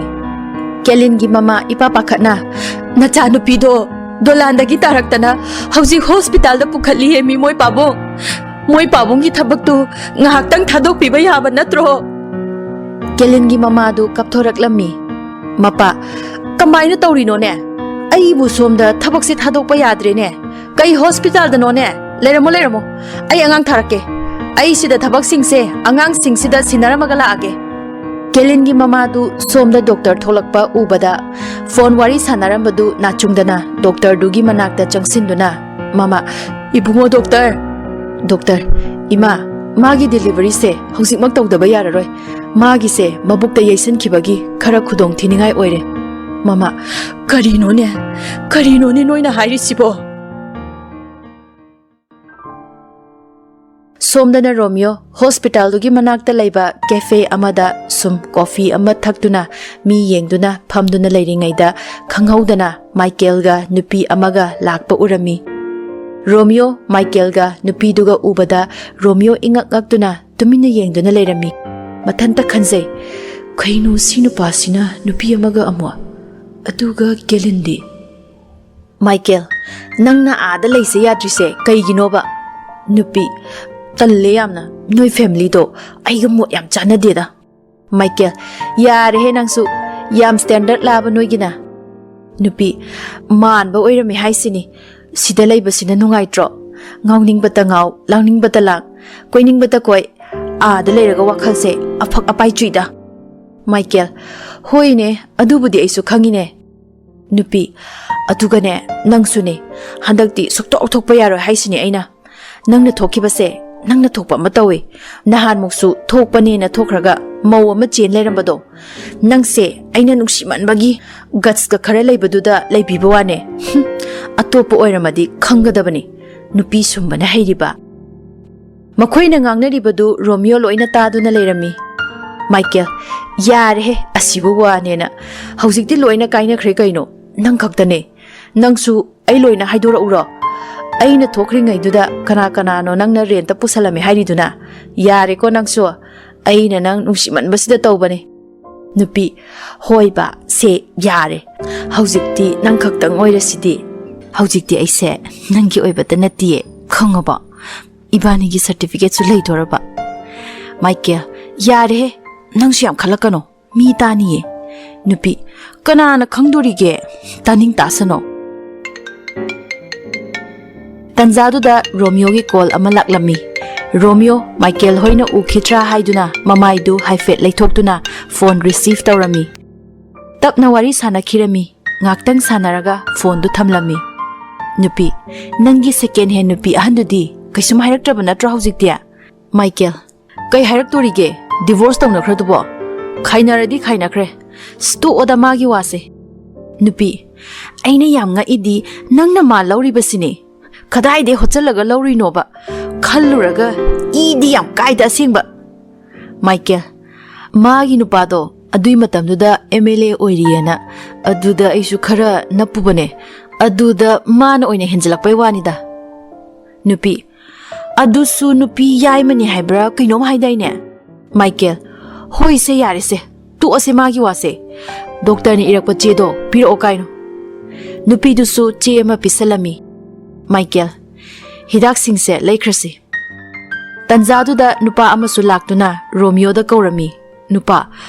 ꯀꯦꯂꯤꯟꯒꯤ ꯃꯃꯥ ꯏꯄꯥ ꯄꯥꯈꯠꯅ, "ꯅꯆꯥꯅꯨꯄꯤꯗꯣ ꯗꯣꯂꯥꯟꯗꯒꯤ ꯇꯥꯔꯛꯇꯅ ꯍꯧꯖꯤꯛ ꯍꯣꯁꯄꯤꯇꯥꯜꯗ ꯄꯨꯈꯠꯂꯤꯌꯦ ꯃꯤ ꯃꯣꯏ ꯄꯥꯕꯨꯡ꯫ ꯃꯣꯏ ꯄꯥꯕꯨꯡꯒꯤ ꯊꯕꯛꯇꯨ ꯉꯥꯏꯍꯥꯛꯇꯪ ꯊꯥꯗꯣꯛꯄꯤꯕ ꯌꯥꯕ ꯅꯠꯇ꯭ꯔꯣ?" ꯀꯦꯂꯤꯟꯒꯤ ꯃꯃꯥꯗꯨ ꯀꯞꯊꯣꯔꯛꯂꯝꯃꯤ꯫ ꯃꯄꯥ, "ꯀꯃꯥꯏꯅ ꯇꯧꯔꯤꯅꯣꯅꯦ? ꯑꯩꯕꯨ ꯁꯣꯝꯗ ꯊꯕꯛꯁꯦ ꯊꯥꯗꯣꯛꯄ ꯌꯥꯗ꯭ꯔꯦꯅꯦ꯫ ꯀꯩ ꯍꯣꯁꯄꯤꯇꯥꯜꯗꯅꯣꯅꯦ? ꯂꯩꯔꯝꯃꯣ, ꯂꯩꯔꯝꯃꯣ꯫ ꯑꯩ ꯑꯉꯥꯡ ꯊꯥꯔꯛꯀꯦ꯫ ꯑꯩ ꯁꯤꯗ ꯊꯕꯛꯁꯤꯡꯁꯦ ꯑꯉꯥꯡꯁꯤꯡꯁꯤꯗ ꯁꯤꯟꯅꯔꯝꯃꯒ ꯂꯥꯛꯑꯒꯦ"꯫ ꯀꯦꯂꯤꯟꯒꯤ ꯃꯃꯥꯗꯨ ꯁꯣꯝꯗ ꯗꯣꯛꯇꯔ ꯊꯣꯛꯂꯛꯄ ꯎꯕꯗ ꯐꯣꯟ ꯋꯥꯔꯤ ꯁꯥꯟꯅꯔꯝꯕꯗꯨ ꯅꯥꯆꯨꯡꯗꯅ ꯗꯣꯛꯇꯔꯗꯨꯒꯤ ꯃꯅꯥꯛꯇ ꯆꯪꯁꯤꯟꯗꯨꯅ, ꯃꯃꯥ, "ꯏꯕꯨꯡꯉꯣ ꯗꯣꯛꯇꯔ"꯫ ꯗꯣꯛꯇꯔ, "ꯏꯃꯥ, ꯃꯥꯒꯤ ꯗꯦꯂꯤꯚꯔꯤꯁꯦ ꯍꯧꯖꯤꯛꯃꯛ ꯇꯧꯗꯕ ꯌꯥꯔꯔꯣꯏ꯫ ꯃꯥꯒꯤꯁꯦ ꯃꯕꯨꯛꯇ ꯌꯩꯁꯟꯈꯤꯕꯒꯤ ꯈꯔ ꯈꯨꯗꯣꯡ ꯊꯤꯅꯤꯡꯉꯥꯏ ꯑꯣꯏꯔꯦ"꯫ ꯃꯃꯥ, "ꯀꯔꯤꯅꯣꯅꯦ? ꯀꯔꯤꯅꯣꯅꯦ ꯅꯣꯏꯅ ꯍꯥꯏꯔꯤꯁꯤꯕꯣ?" ꯁꯣꯝꯗꯅ ꯔꯣꯃꯤꯌꯣ ꯍꯣꯁꯄꯤꯇꯥꯜꯗꯨꯒꯤ ꯃꯅꯥꯛꯇ ꯂꯩꯕ ꯀꯦꯐꯦ ꯑꯃꯗ ꯁꯨꯝ ꯀꯣꯐꯤ ꯑꯃ ꯊꯛꯇꯨꯅ ꯃꯤ ꯌꯦꯡꯗꯨꯅ ꯐꯝꯗꯨꯅ ꯂꯩꯔꯤꯉꯩꯗ ꯈꯪꯍꯧꯗꯅ ꯃꯥꯏꯀꯦꯜꯒ ꯅꯨꯄꯤ ꯑꯃꯒ ꯂꯥꯛꯄ ꯎꯔꯝꯃꯤ꯫ ꯔꯣꯃꯤꯌꯣ ꯃꯥꯏꯀꯦꯜꯒ ꯅꯨꯄꯤꯗꯨꯒ ꯎꯕꯗ ꯔꯣꯃꯤꯌꯣ ꯏꯉꯛ ꯉꯛꯇꯨꯅ ꯇꯨꯃꯤꯟꯅ ꯌꯦꯡꯗꯨꯅ ꯂꯩꯔꯝꯃꯤ꯫ ꯃꯊꯟꯇ ꯈꯟꯖꯩ, "ꯀꯩꯅꯣ ꯁꯤ ꯅꯨꯄꯥꯁꯤꯅ ꯅꯨꯄꯤ ꯑꯃꯒ ꯑꯃꯨꯛ? ꯑꯗꯨꯒ ꯀꯦꯂꯤꯟꯗꯤ?" ꯃꯥꯏꯀꯦꯜ, "ꯅꯪꯅ ꯑꯥꯗ ꯂꯩꯁꯦ ꯌꯥꯗ꯭ꯔꯤꯁꯦ ꯀꯩꯒꯤꯅꯣꯕ?" ꯅꯨꯄꯤ, "ꯇꯜꯂꯦ ꯌꯥꯝꯅ, ꯅꯣꯏ ꯐꯦꯃꯤꯂꯤꯗꯣ ꯑꯩꯒ ꯃꯣꯠ ꯌꯥꯝ ꯆꯥꯟꯅꯗꯦꯗ꯫" ꯃꯥꯏꯀꯦꯜ, "ꯌꯥꯔꯦꯍꯦ ꯅꯪꯁꯨ, ꯌꯥꯝ ꯁ꯭ꯇꯦꯟꯗꯔꯗ ꯂꯥꯕ ꯅꯣꯏꯒꯤꯅ꯫" ꯅꯨꯄꯤ, "ꯃꯥꯟꯕ ꯑꯣꯏꯔꯝꯃꯦ ꯍꯥꯏꯁꯤꯅꯤ, ꯁꯤꯗ ꯂꯩꯕꯁꯤꯅ ꯅꯨꯡꯉꯥꯏꯇ꯭ꯔꯣ? ꯉꯥꯎꯅꯤꯡꯕꯇ ꯉꯥꯎ, ꯂꯥꯡꯅꯤꯡꯕꯇ ꯂꯥꯡ, ꯀꯣꯏꯅꯤꯡꯕꯇ ꯀꯣꯏ, ꯑꯥꯗ ꯂꯩꯔꯒ ꯋꯥꯈꯜꯁꯦ ꯑꯐꯛ ꯑꯄꯥꯏ ꯆꯨꯏꯗ꯫" ꯃꯥꯏꯀꯦꯜ, "ꯍꯣꯏꯅꯦ, ꯑꯗꯨꯕꯨꯗꯤ ꯑꯩꯁꯨ ꯈꯪꯉꯤꯅꯦ꯫" ꯅꯨꯄꯤ, "ꯑꯗꯨꯒꯅꯦ, ꯅꯪꯁꯨꯅꯦ, ꯍꯟꯗꯛꯇꯤ ꯁꯨꯛꯊꯣꯛ ꯊꯣꯛꯄ ꯌꯥꯔꯣꯏ ꯍꯥꯏꯁꯤꯅꯦ ꯑꯩꯅ꯫ ꯅꯪꯅ ꯊꯣꯛꯈꯤꯕꯁꯦ, ꯅꯪꯅ ꯊꯣꯛꯄ ꯑꯃ ꯇꯧꯏ꯫ ꯅꯍꯥꯟꯃꯨꯛꯁꯨ ꯊꯣꯛꯄꯅꯦꯅ ꯊꯣꯛꯈ꯭ꯔꯒ ꯃꯧ ꯑꯃ ꯆꯦꯟ ꯂꯩꯔꯝꯕꯗꯣ, ꯅꯪꯁꯦ ꯑꯩꯅ ꯅꯨꯡꯁꯤꯃꯟꯕꯒꯤ ꯒꯠꯁꯀ ꯈꯔ ꯂꯩꯕꯗꯨꯗ ꯂꯩꯕꯤꯕ ꯋꯥꯅꯦ꯫ ꯍꯨꯝ, ꯑꯇꯣꯞꯄ ꯑꯣꯏꯔꯝꯃꯗꯤ ꯈꯪꯒꯗꯕꯅꯤ꯫ ꯅꯨꯄꯤ ꯁꯨꯝꯕꯅ ꯍꯩꯔꯤꯕ꯫" ꯃꯈꯣꯏꯅ ꯉꯥꯡꯅꯔꯤꯕꯗꯨ ꯔꯣꯃꯤꯌꯣ ꯂꯣꯏꯅ ꯇꯥꯗꯨꯅ ꯂꯩꯔꯝꯃꯤ꯫ ꯃꯥꯏꯀꯦꯜ, "ꯌꯥꯔꯦꯍꯦ, ꯑꯁꯤꯕꯨ ꯋꯥꯅꯦꯅ꯫ ꯍꯧꯖꯤꯛꯇꯤ ꯂꯣꯏꯅ ꯀꯥꯏꯅꯈ꯭ꯔꯦ ꯀꯩꯅꯣ꯫ ꯅꯪ ꯈꯛꯇꯅꯦ꯫ ꯅꯪꯁꯨ ꯑꯩ ꯂꯣꯏꯅ ꯍꯥꯏꯗꯣꯔꯛꯎꯔꯣ? ꯑꯩꯅ ꯊꯣꯛꯈ꯭ꯔꯤꯉꯩꯗꯨꯗ ꯀꯅꯥ ꯀꯅꯥꯅꯣ ꯅꯪꯅ ꯔꯦꯟꯇ ꯄꯨꯁꯜꯂꯝꯃꯦ ꯍꯥꯏꯔꯤꯗꯨꯅ? ꯌꯥꯔꯦꯀꯣ ꯅꯪꯁꯨ꯫ ꯑꯩꯅ ꯅꯪ ꯅꯨꯡꯁꯤꯃꯟꯕꯁꯤꯗ ꯇꯧꯕꯅꯦ꯫" ꯅꯨꯄꯤ, "ꯍꯣꯏꯕ, ꯁꯦ, ꯌꯥꯔꯦ꯫ ꯍꯧꯖꯤꯛꯇꯤ ꯅꯪ ꯈꯛꯇꯪ ꯑꯣꯏꯔꯁꯤꯗꯤ꯫ ꯍꯧꯖꯤꯛꯇꯤ ꯑꯩꯁꯦ ꯅꯪꯒꯤ ꯑꯣꯏꯕꯇ ꯅꯠꯇꯤꯌꯦ, ꯈꯪꯉꯕꯣ? ꯏꯕꯥꯅꯤꯒꯤ ꯁꯔꯇꯤꯐꯤꯀꯦꯠꯁꯨ ꯂꯩꯗꯣꯔꯕ꯫" ꯃꯥꯏꯀꯦꯜ, "ꯌꯥꯔꯦꯍꯦ, ꯅꯪꯁꯨ ꯌꯥꯝ ꯈꯜꯂꯛꯀꯅꯣ, ꯃꯤ ꯇꯥꯅꯤꯌꯦ꯫" ꯅꯨꯄꯤ, "ꯀꯅꯥꯅ ꯈꯪꯗꯣꯔꯤꯒꯦ? ꯇꯥꯅꯤꯡ ꯇꯥꯁꯅꯣ꯫" ꯇꯟꯖꯥꯗꯨꯗ ꯔꯣꯃꯤꯌꯣꯒꯤ ꯀꯣꯜ ꯑꯃ ꯂꯥꯛꯂꯝꯃꯤ꯫ ꯔꯣꯃꯤꯌꯣ, ꯃꯥꯏꯀꯦꯜ ꯍꯣꯏꯅ ꯎꯈꯤꯗ꯭ꯔꯥ ꯍꯥꯏꯗꯨꯅ ꯃꯃꯥꯏꯗꯨ ꯍꯥꯏꯐꯦꯠ ꯂꯩꯊꯣꯛꯇꯨꯅ ꯐꯣꯟ ꯔꯤꯁꯤꯚ ꯇꯧꯔꯝꯃꯤ꯫ ꯇꯞꯅ ꯋꯥꯔꯤ ꯁꯥꯟꯅꯈꯤꯔꯝꯃꯤ꯫ ꯉꯥꯛꯇꯪ ꯁꯥꯟꯅꯔꯒ ꯐꯣꯟꯗꯨ ꯊꯝꯂꯝꯃꯤ꯫ ꯅꯨꯄꯤ, "ꯅꯪꯒꯤ ꯁꯦꯀꯦꯟ ꯍꯦꯟ ꯅꯨꯄꯤ ꯑꯍꯟꯗꯨꯗꯤ ꯀꯩꯁꯨꯝ ꯍꯥꯏꯔꯛꯇ꯭ꯔꯕ ꯅꯠꯇ꯭ꯔꯣ ꯍꯧꯖꯤꯛꯇꯤ?" ꯃꯥꯏꯀꯦꯜ, "ꯀꯩ ꯍꯥꯏꯔꯛꯇꯣꯔꯤꯒꯦ? ꯗꯤꯚꯣꯔꯁ ꯇꯧꯅꯈ꯭ꯔꯗꯨꯕꯣ? ꯈꯥꯏꯅꯔꯗꯤ ꯈꯥꯏꯅꯈ꯭ꯔꯦ꯫ ꯇꯣꯛꯑꯣꯗ ꯃꯥꯒꯤ ꯋꯥꯁꯦ꯫" ꯅꯨꯄꯤ, "ꯑꯩꯅ ꯌꯥꯝ ꯉꯛꯏꯗꯤ ꯅꯪꯅ ꯃꯥ ꯂꯧꯔꯤꯕꯁꯤꯅꯦ꯫ ꯀꯗꯥꯏꯗꯩ ꯍꯣꯠꯆꯜꯂꯒ ꯂꯧꯔꯤꯅꯣꯕ? ꯈꯜꯂꯨꯔꯒ ꯏꯗꯤ ꯌꯥꯝ ꯀꯥꯏꯗ ꯑꯁꯦꯡꯕ꯫" ꯃꯥꯏꯀꯦꯜ, "ꯃꯥꯒꯤ ꯅꯨꯄꯥꯗꯣ ꯑꯗꯨꯏ ꯃꯇꯝꯗꯨꯗ ꯑꯦꯝ ꯑꯦꯜ ꯑꯦ ꯑꯣꯏꯔꯤꯌꯦꯅ, ꯑꯗꯨꯗ ꯑꯩꯁꯨ ꯈꯔ ꯅꯞꯄꯨꯕꯅꯦ꯫ ꯑꯗꯨꯗ ꯃꯥꯅ ꯑꯣꯏꯅ ꯍꯦꯟꯖꯜꯂꯛꯄꯩ ꯋꯥꯅꯤꯗ꯫" ꯅꯨꯄꯤ, "ꯑꯗꯨꯁꯨ ꯅꯨꯄꯤ ꯌꯥꯏꯃꯅꯤ ꯍꯥꯏꯕ꯭ꯔꯥ ꯀꯩꯅꯣꯝ ꯍꯥꯏꯗꯥꯏꯅꯦ?" ꯃꯥꯏꯀꯦꯜ, "ꯍꯣꯏꯁꯦ, ꯌꯥꯔꯦꯁꯦ, ꯇꯣꯛꯑꯁꯦ ꯃꯥꯒꯤ ꯋꯥꯁꯦ꯫ ꯗꯣꯛꯇꯔꯅ ꯏꯔꯛꯄ ꯆꯦꯗꯣ ꯄꯤꯔꯛꯑꯣ ꯀꯥꯏꯅꯣ꯫ ꯅꯨꯄꯤꯗꯨꯁꯨ ꯆꯦ ꯑꯃ ꯄꯤꯁꯜꯂꯝꯃꯤ꯫ ꯃꯥꯏꯀꯦꯜ, ꯍꯤꯗꯥꯛꯁꯤꯡꯁꯦ ꯂꯩꯈ꯭ꯔꯁꯤ꯫ ꯇꯟꯖꯥꯗꯨꯗ ꯅꯨꯄꯥ ꯑꯃꯁꯨ ꯂꯥꯛꯇꯨꯅ ꯔꯣꯃꯤꯌꯣꯗ ꯀꯧꯔꯝꯃꯤ꯫ ꯅꯨꯄꯥ,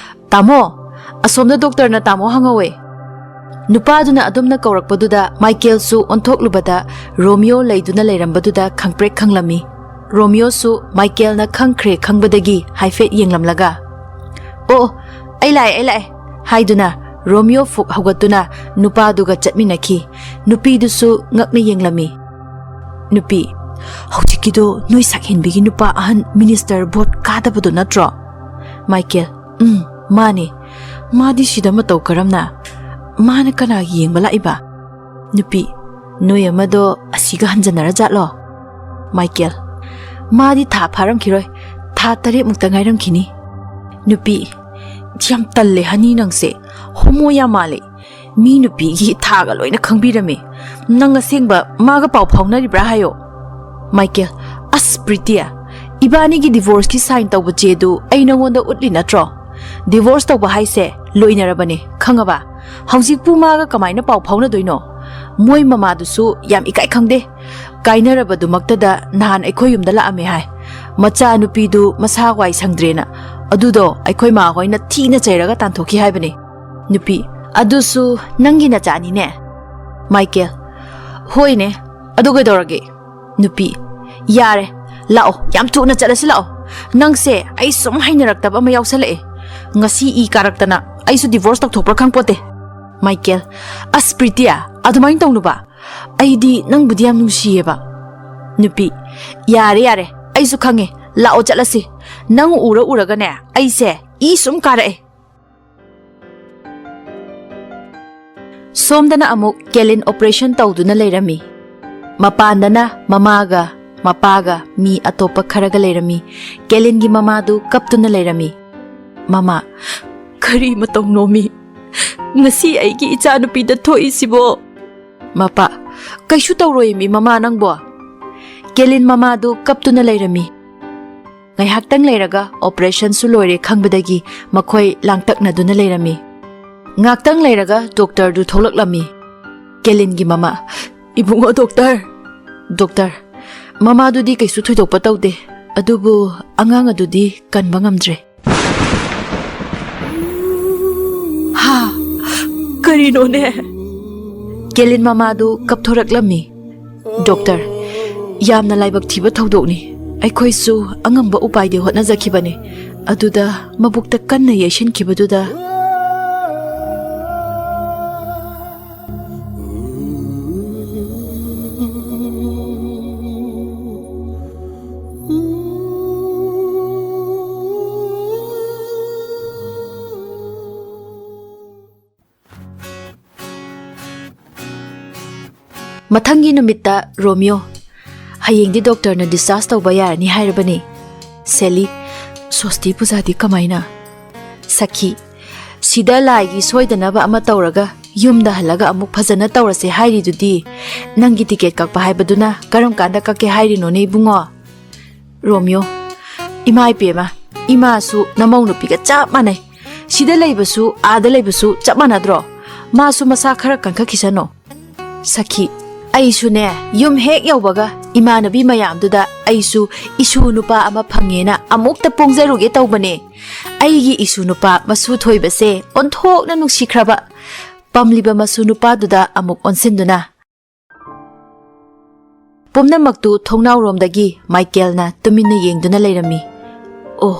"ꯇꯥꯃꯣ, ꯑꯁꯣꯝꯗ ꯗꯣꯛꯇꯔꯅ ꯇꯥꯃꯣ ꯍꯪꯍꯧꯋꯦ꯫" ꯅꯨꯄꯥꯗꯨꯅ ꯑꯗꯨꯝꯅ ꯀꯧꯔꯛꯄꯗꯨꯗ ꯃꯥꯏꯀꯦꯜꯁꯨ ꯑꯣꯟꯊꯣꯛꯂꯨꯕꯗ ꯔꯣꯃꯤꯌꯣ ꯂꯩꯗꯨꯅ ꯂꯩꯔꯝꯕꯗꯨꯗ ꯈꯪꯄ꯭ꯔꯦꯛ ꯈꯪꯂꯝꯃꯤ꯫ ꯔꯣꯃꯤꯌꯣꯁꯨ ꯃꯥꯏꯀꯦꯜꯅ ꯈꯪꯈ꯭ꯔꯦ ꯈꯪꯕꯗꯒꯤ ꯍꯥꯏꯐꯦꯠ ꯌꯦꯡꯂꯝꯂꯒ, "ꯑꯣ, ꯑꯣ, ꯑꯩ ꯂꯥꯛꯑꯦ, ꯑꯩ ꯂꯥꯛꯑꯦ," ꯍꯥꯏꯗꯨꯅ ꯔꯣꯃꯤꯌꯣ ꯐꯨꯛ ꯍꯧꯒꯠꯇꯨꯅ ꯅꯨꯄꯥꯗꯨꯒ ꯆꯠꯃꯤꯟꯅꯈꯤ꯫ ꯅꯨꯄꯤꯗꯨꯁꯨ ꯉꯛꯅ ꯌꯦꯡꯂꯝꯃꯤ꯫ ꯅꯨꯄꯤ, "ꯍꯧꯖꯤꯛꯀꯤꯗꯣ ꯅꯣꯏ ꯁꯛꯍꯦꯟꯕꯤꯒꯤ ꯅꯨꯄꯥ ꯑꯍꯟ ꯃꯤꯅꯤꯁꯇꯔ ꯚꯣꯠ ꯀꯥꯗꯕꯗꯣ ꯅꯠꯇ꯭ꯔꯣ?" ꯃꯥꯏꯀꯦꯜ, "ꯎꯝ, ꯃꯥꯅꯦ꯫ ꯃꯥꯗꯤ ꯁꯤꯗ ꯃꯇꯧ ꯀꯔꯝꯅ? ꯃꯥꯅ ꯀꯅꯥꯒꯤ ꯌꯦꯡꯕ ꯂꯥꯛꯏꯕ?" ꯅꯨꯄꯤ, "ꯅꯣꯏ ꯑꯃꯗꯣ ꯑꯁꯤꯒ ꯍꯟꯖꯟꯅꯔ ꯖꯥꯠꯂꯣ?" ꯃꯥꯏꯀꯦꯜ, "ꯃꯥꯗꯤ ꯊꯥ ꯐꯥꯔꯝꯈꯤꯔꯣꯏ, ꯊꯥ ꯇꯔꯦꯠꯃꯨꯛꯇ ꯉꯥꯏꯔꯝꯈꯤꯅꯤ꯫" ꯅꯨꯄꯤ, "ꯌꯥꯝ ꯇꯜꯂꯦ ꯍꯅꯤ ꯅꯪꯁꯦ, ꯍꯣꯃꯣ ꯌꯥꯝ ꯃꯥꯜꯂꯦ꯫ ꯃꯤ ꯅꯨꯄꯤꯒꯤ ꯊꯥꯒ ꯂꯣꯏꯅ ꯈꯪꯕꯤꯔꯝꯃꯤ꯫ ꯅꯪ ꯑꯁꯦꯡꯕ ꯃꯥꯒ ꯄꯥꯎ ꯐꯥꯎꯅꯔꯤꯕ꯭ꯔꯥ ꯍꯥꯏꯌꯣ꯫" ꯃꯥꯏꯀꯦꯜ, "ꯑꯁ ꯄ꯭ꯔꯤꯇꯤꯌꯥ, ꯏꯕꯥꯅꯤꯒꯤ ꯗꯤꯚꯣꯔꯁꯀꯤ ꯁꯥꯏꯟ ꯇꯧꯕ ꯆꯦꯗꯨ ꯑꯩ ꯅꯉꯣꯟꯗ ꯎꯠꯂꯤ ꯅꯠꯇ꯭ꯔꯣ? ꯗꯤꯚꯣꯔꯁ ꯇꯧꯕ ꯍꯥꯏꯁꯦ ꯂꯣꯏꯅꯔꯕꯅꯦ, ꯈꯪꯉꯕ? ꯍꯧꯖꯤꯛꯄꯨ ꯃꯥꯒ ꯀꯃꯥꯏꯅ ꯄꯥꯎ ꯐꯥꯎꯅꯗꯣꯏꯅꯣ? ꯃꯣꯏ ꯃꯃꯥꯗꯨꯁꯨ ꯌꯥꯝ ꯏꯀꯥꯏ ꯈꯪꯗꯦ꯫ ꯀꯥꯏꯅꯔꯕꯗꯨꯃꯛꯇꯗ ꯅꯍꯥꯟ ꯑꯩꯈꯣꯏ ꯌꯨꯝꯗ ꯂꯥꯛꯑꯝꯃꯦ ꯍꯥꯏ꯫ ꯃꯆꯥ ꯅꯨꯄꯤꯗꯨ ꯃꯁꯥ ꯋꯥꯏ ꯁꯪꯗ꯭ꯔꯦꯅ꯫ ꯑꯗꯨꯗꯣ ꯑꯩꯈꯣꯏ ꯃꯥ ꯍꯣꯏꯅ ꯊꯤꯅ ꯆꯩꯔꯒ ꯇꯥꯟꯊꯣꯛꯈꯤ ꯍꯥꯏꯕꯅꯦ꯫" ꯅꯨꯄꯤ, "ꯑꯗꯨꯁꯨ ꯅꯪꯒꯤ ꯅꯆꯥꯅꯤꯅꯦ?" ꯃꯥꯏꯀꯦꯜ, "ꯍꯣꯏꯅꯦ, ꯑꯗꯨ ꯀꯩꯗꯧꯔꯒꯦ?" ꯅꯨꯄꯤ, "ꯌꯥꯔꯦ, ꯂꯥꯛꯑꯣ, ꯌꯥꯝ ꯊꯨꯅ ꯆꯠꯂꯁꯤ ꯂꯥꯛꯑꯣ꯫ ꯅꯪꯁꯦ ꯑꯩ ꯁꯨꯝ ꯍꯩꯅꯔꯛꯇꯕ ꯑꯃ ꯌꯥꯎꯁꯜꯂꯛꯑꯦ꯫ ꯉꯁꯤ ꯏ ꯀꯥꯔꯛꯇꯅ ꯑꯩꯁꯨ ꯗꯤꯚꯣꯔꯁ ꯇꯧꯊꯣꯛꯄ꯭ꯔꯥ ꯈꯪꯄꯣꯠꯇꯦ꯫" ꯃꯥꯏꯀꯦꯜ, "ꯑꯁ ꯄ꯭ꯔꯤꯇꯤꯌꯥ, ꯑꯗꯨꯃꯥꯏꯅ ꯇꯧꯅꯨꯕ꯫ ꯑꯩꯗꯤ ꯅꯪꯕꯨꯗꯤ ꯌꯥꯝ ꯅꯨꯡꯁꯤꯌꯦꯕ꯫" ꯅꯨꯄꯤ, "ꯌꯥꯔꯦ, ꯌꯥꯔꯦ, ꯑꯩꯁꯨ ꯈꯪꯉꯦ꯫ ꯂꯥꯛꯑꯣ ꯆꯠꯂꯁꯤ꯫ ꯅꯪ ꯎꯔ ꯎꯔꯒꯅꯦ ꯑꯩꯁꯦ ꯏ ꯁꯨꯝ ꯀꯥꯔꯛꯑꯦ꯫" ꯁꯣꯝꯗꯅ ꯑꯃꯨꯛ ꯀꯦꯂꯤꯟ ꯑꯣꯄꯔꯦꯁꯟ ꯇꯧꯗꯨꯅ ꯂꯩꯔꯝꯃꯤ꯫ ꯃꯄꯥꯟꯗꯅ ꯃꯃꯥꯒ ꯃꯄꯥꯒ ꯃꯤ ꯑꯇꯣꯞꯄ ꯈꯔꯒ ꯂꯩꯔꯝꯃꯤ꯫ ꯀꯦꯂꯤꯟꯒꯤ ꯃꯃꯥꯗꯨ ꯀꯞꯇꯨꯅ ꯂꯩꯔꯝꯃꯤ꯫ ꯃꯃꯥ, "ꯀꯔꯤ ꯃꯇꯧꯅꯣꯃꯤ? ꯉꯁꯤ ꯑꯩꯒꯤ ꯏꯆꯥꯅꯨꯄꯤꯗ ꯊꯣꯛꯏꯁꯤꯕꯣ?" ꯃꯄꯥ, "ꯀꯩꯁꯨ ꯇꯧꯔꯣꯏꯃꯤ ꯃꯃꯥ ꯅꯪꯕꯣ꯫" ꯀꯦꯂꯤꯟ ꯃꯃꯥꯗꯨ ꯀꯞꯇꯨꯅ ꯂꯩꯔꯝꯃꯤ꯫ ꯉꯥꯏꯍꯥꯛꯇꯪ ꯂꯩꯔꯒ ꯑꯣꯄꯔꯦꯁꯟꯁꯨ ꯂꯣꯏꯔꯦ ꯈꯪꯕꯗꯒꯤ ꯃꯈꯣꯏ ꯂꯥꯡꯇꯛꯅꯗꯨꯅ ꯂꯩꯔꯝꯃꯤ꯫ ꯉꯥꯛꯇꯪ ꯂꯩꯔꯒ ꯗꯣꯛꯇꯔꯗꯨ ꯊꯣꯛꯂꯛꯂꯝꯃꯤ꯫ ꯀꯦꯂꯤꯟꯒꯤ ꯃꯃꯥ, "ꯏꯕꯨꯡꯉꯣ ꯗꯣꯛꯇꯔ!" "ꯗꯣꯛꯇꯔ, ꯃꯃꯥꯗꯨꯗꯤ ꯀꯩꯁꯨ ꯊꯣꯏꯗꯣꯛꯄ ꯇꯧꯗꯦ, ꯑꯗꯨꯕꯨ ꯑꯉꯥꯡ ꯑꯗꯨꯗꯤ ꯀꯟꯕ ꯉꯝꯗ꯭ꯔꯦ꯫" "ꯍꯥ? ꯀꯔꯤꯅꯣꯅꯦ?" ꯀꯦꯂꯤꯟ ꯃꯃꯥꯗꯨ ꯀꯞꯊꯣꯔꯛꯂꯝꯃꯤ꯫ "ꯗꯣꯛꯇꯔ, ꯌꯥꯝꯅ ꯂꯥꯏꯕꯛ ꯊꯤꯕ ꯊꯧꯗꯣꯛꯅꯤ꯫ ꯑꯩꯈꯣꯏꯁꯨ ꯑꯉꯝꯕ ꯎꯄꯥꯏꯗꯤ ꯍꯣꯠꯅꯖꯈꯤꯕꯅꯤ, ꯑꯗꯨꯗ ꯃꯕꯨꯛꯇ ꯀꯟꯅ ꯌꯩꯁꯤꯟꯈꯤꯕꯗꯨꯗ꯫" ꯃꯊꯪꯒꯤ ꯅꯨꯃꯤꯠꯇ ꯔꯣꯃꯤꯌꯣ, "ꯍꯌꯦꯡꯗꯤ ꯗꯣꯛꯇꯔꯅ ꯗꯤꯁꯆꯥꯔꯖ ꯇꯧꯕ ꯌꯥꯔꯅꯤ ꯍꯥꯏꯔꯕꯅꯤ꯫" ꯁꯦꯂꯤ, "ꯁ꯭ꯋꯁꯇꯤ ꯄꯨꯖꯥꯗꯤ ꯀꯃꯥꯏꯅ?" ꯁꯈꯤ, "ꯁꯤꯗ ꯂꯥꯏꯒꯤ ꯁꯣꯏꯗꯅꯕ ꯑꯃ ꯇꯧꯔꯒ ꯌꯨꯝꯗ ꯍꯜꯂꯒ ꯑꯃꯨꯛ ꯐꯖꯅ ꯇꯧꯔꯁꯦ ꯍꯥꯏꯔꯤꯗꯨꯗꯤ꯫ ꯅꯪꯒꯤ ꯇꯤꯀꯦꯠ ꯀꯛꯄ ꯍꯥꯏꯕꯗꯨꯅ ꯀꯔꯝ ꯀꯥꯟꯗ ꯀꯛꯀꯦ ꯍꯥꯏꯔꯤꯅꯣꯅꯦ ꯏꯕꯨꯡꯉꯣ?" ꯔꯣꯃꯤꯌꯣ, "ꯏꯃꯥ ꯏꯄꯦꯝꯃ, ꯏꯃꯥꯁꯨ ꯅꯃꯧ ꯅꯨꯄꯤꯒ ꯆꯞ ꯃꯥꯟꯅꯩ꯫ ꯁꯤꯗ ꯂꯩꯕꯁꯨ ꯑꯥꯗ ꯂꯩꯕꯁꯨ ꯆꯞ ꯃꯥꯟꯅꯗ꯭ꯔꯣ? ꯃꯥꯁꯨ ꯃꯁꯥ ꯈꯔ ꯀꯟꯈꯠꯈꯤꯁꯅꯣ꯫" ꯁꯈꯤ, "ꯑꯩꯁꯨꯅꯦ, ꯌꯨꯝ ꯍꯦꯛ ꯌꯧꯕꯒ ꯏꯃꯥꯟꯅꯕꯤ ꯃꯌꯥꯝꯗꯨꯗ ꯑꯩꯁꯨ ꯏꯁꯨ ꯅꯨꯄꯥ ꯑꯃ ꯐꯪꯉꯦꯅ ꯑꯃꯨꯛꯇ ꯄꯣꯡꯖꯔꯨꯒꯦ ꯇꯧꯕꯅꯦ꯫ ꯑꯩꯒꯤ ꯏꯁꯨ ꯅꯨꯄꯥ ꯃꯁꯨ ꯊꯣꯏꯕꯁꯦ ꯑꯣꯟꯊꯣꯛꯅ ꯅꯨꯡꯁꯤꯈ꯭ꯔꯕ꯫" ꯄꯝꯂꯤꯕ ꯃꯁꯨ ꯅꯨꯄꯥꯗꯨꯗ ꯑꯃꯨꯛ ꯑꯣꯟꯁꯤꯟꯗꯨꯅ, ꯄꯨꯝꯅꯃꯛꯇꯨ ꯊꯣꯡꯅꯥꯎꯔꯣꯝꯗꯒꯤ ꯃꯥꯏꯀꯦꯜꯅ ꯇꯨꯃꯤꯟꯅ ꯌꯦꯡꯗꯨꯅ ꯂꯩꯔꯝꯃꯤ꯫ "ꯑꯣ,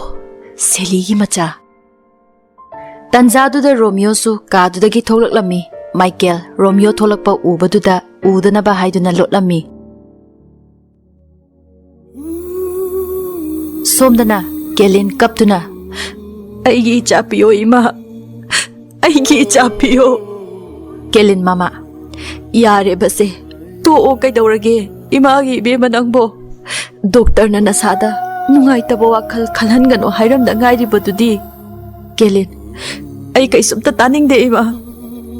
ꯁꯦꯂꯤꯒꯤ ꯃꯆꯥ꯫" ꯇꯟꯖꯥꯗꯨꯗ ꯔꯣꯃꯤꯌꯣꯁꯨ ꯀꯥꯗꯨꯗꯒꯤ ꯊꯣꯛꯂꯛꯂꯝꯃꯤ꯫ ꯃꯥꯏꯀꯦꯜ ꯔꯣꯃꯤꯌꯣ ꯊꯣꯛꯂꯛꯄ ꯎꯕꯗꯨꯗ ꯎꯗꯅꯕ ꯍꯥꯏꯗꯨꯅ ꯂꯣꯠꯂꯝꯃꯤ꯫ ꯁꯣꯝꯗꯅ ꯀꯦꯂꯤꯟ ꯀꯞꯇꯨꯅ, "ꯑꯩꯒꯤ ꯏꯆꯥ ꯄꯤꯌꯣ ꯏꯃꯥ, ꯑꯩꯒꯤ ꯏꯆꯥ ꯄꯤꯌꯣ꯫" ꯀꯦꯂꯤꯟ ꯃꯃꯥ, "ꯌꯥꯔꯦꯕꯁꯦ, ꯇꯣꯛꯑꯣ, ꯀꯩꯗꯧꯔꯒꯦ ꯏꯃꯥꯒꯤ ꯏꯕꯦꯝꯃ ꯅꯪꯕꯣ? ꯗꯣꯛꯇꯔꯅ ꯅꯁꯥꯗ ꯅꯨꯡꯉꯥꯏꯇꯕ ꯋꯥꯈꯜ ꯈꯜꯍꯟꯒꯅꯨ ꯍꯥꯏꯔꯝꯗ ꯉꯥꯏꯔꯤꯕꯗꯨꯗꯤ꯫" ꯀꯦꯂꯤꯟ, "ꯑꯩ ꯀꯩꯁꯨꯝꯇ ꯇꯥꯅꯤꯡꯗꯦ ꯏꯃꯥ꯫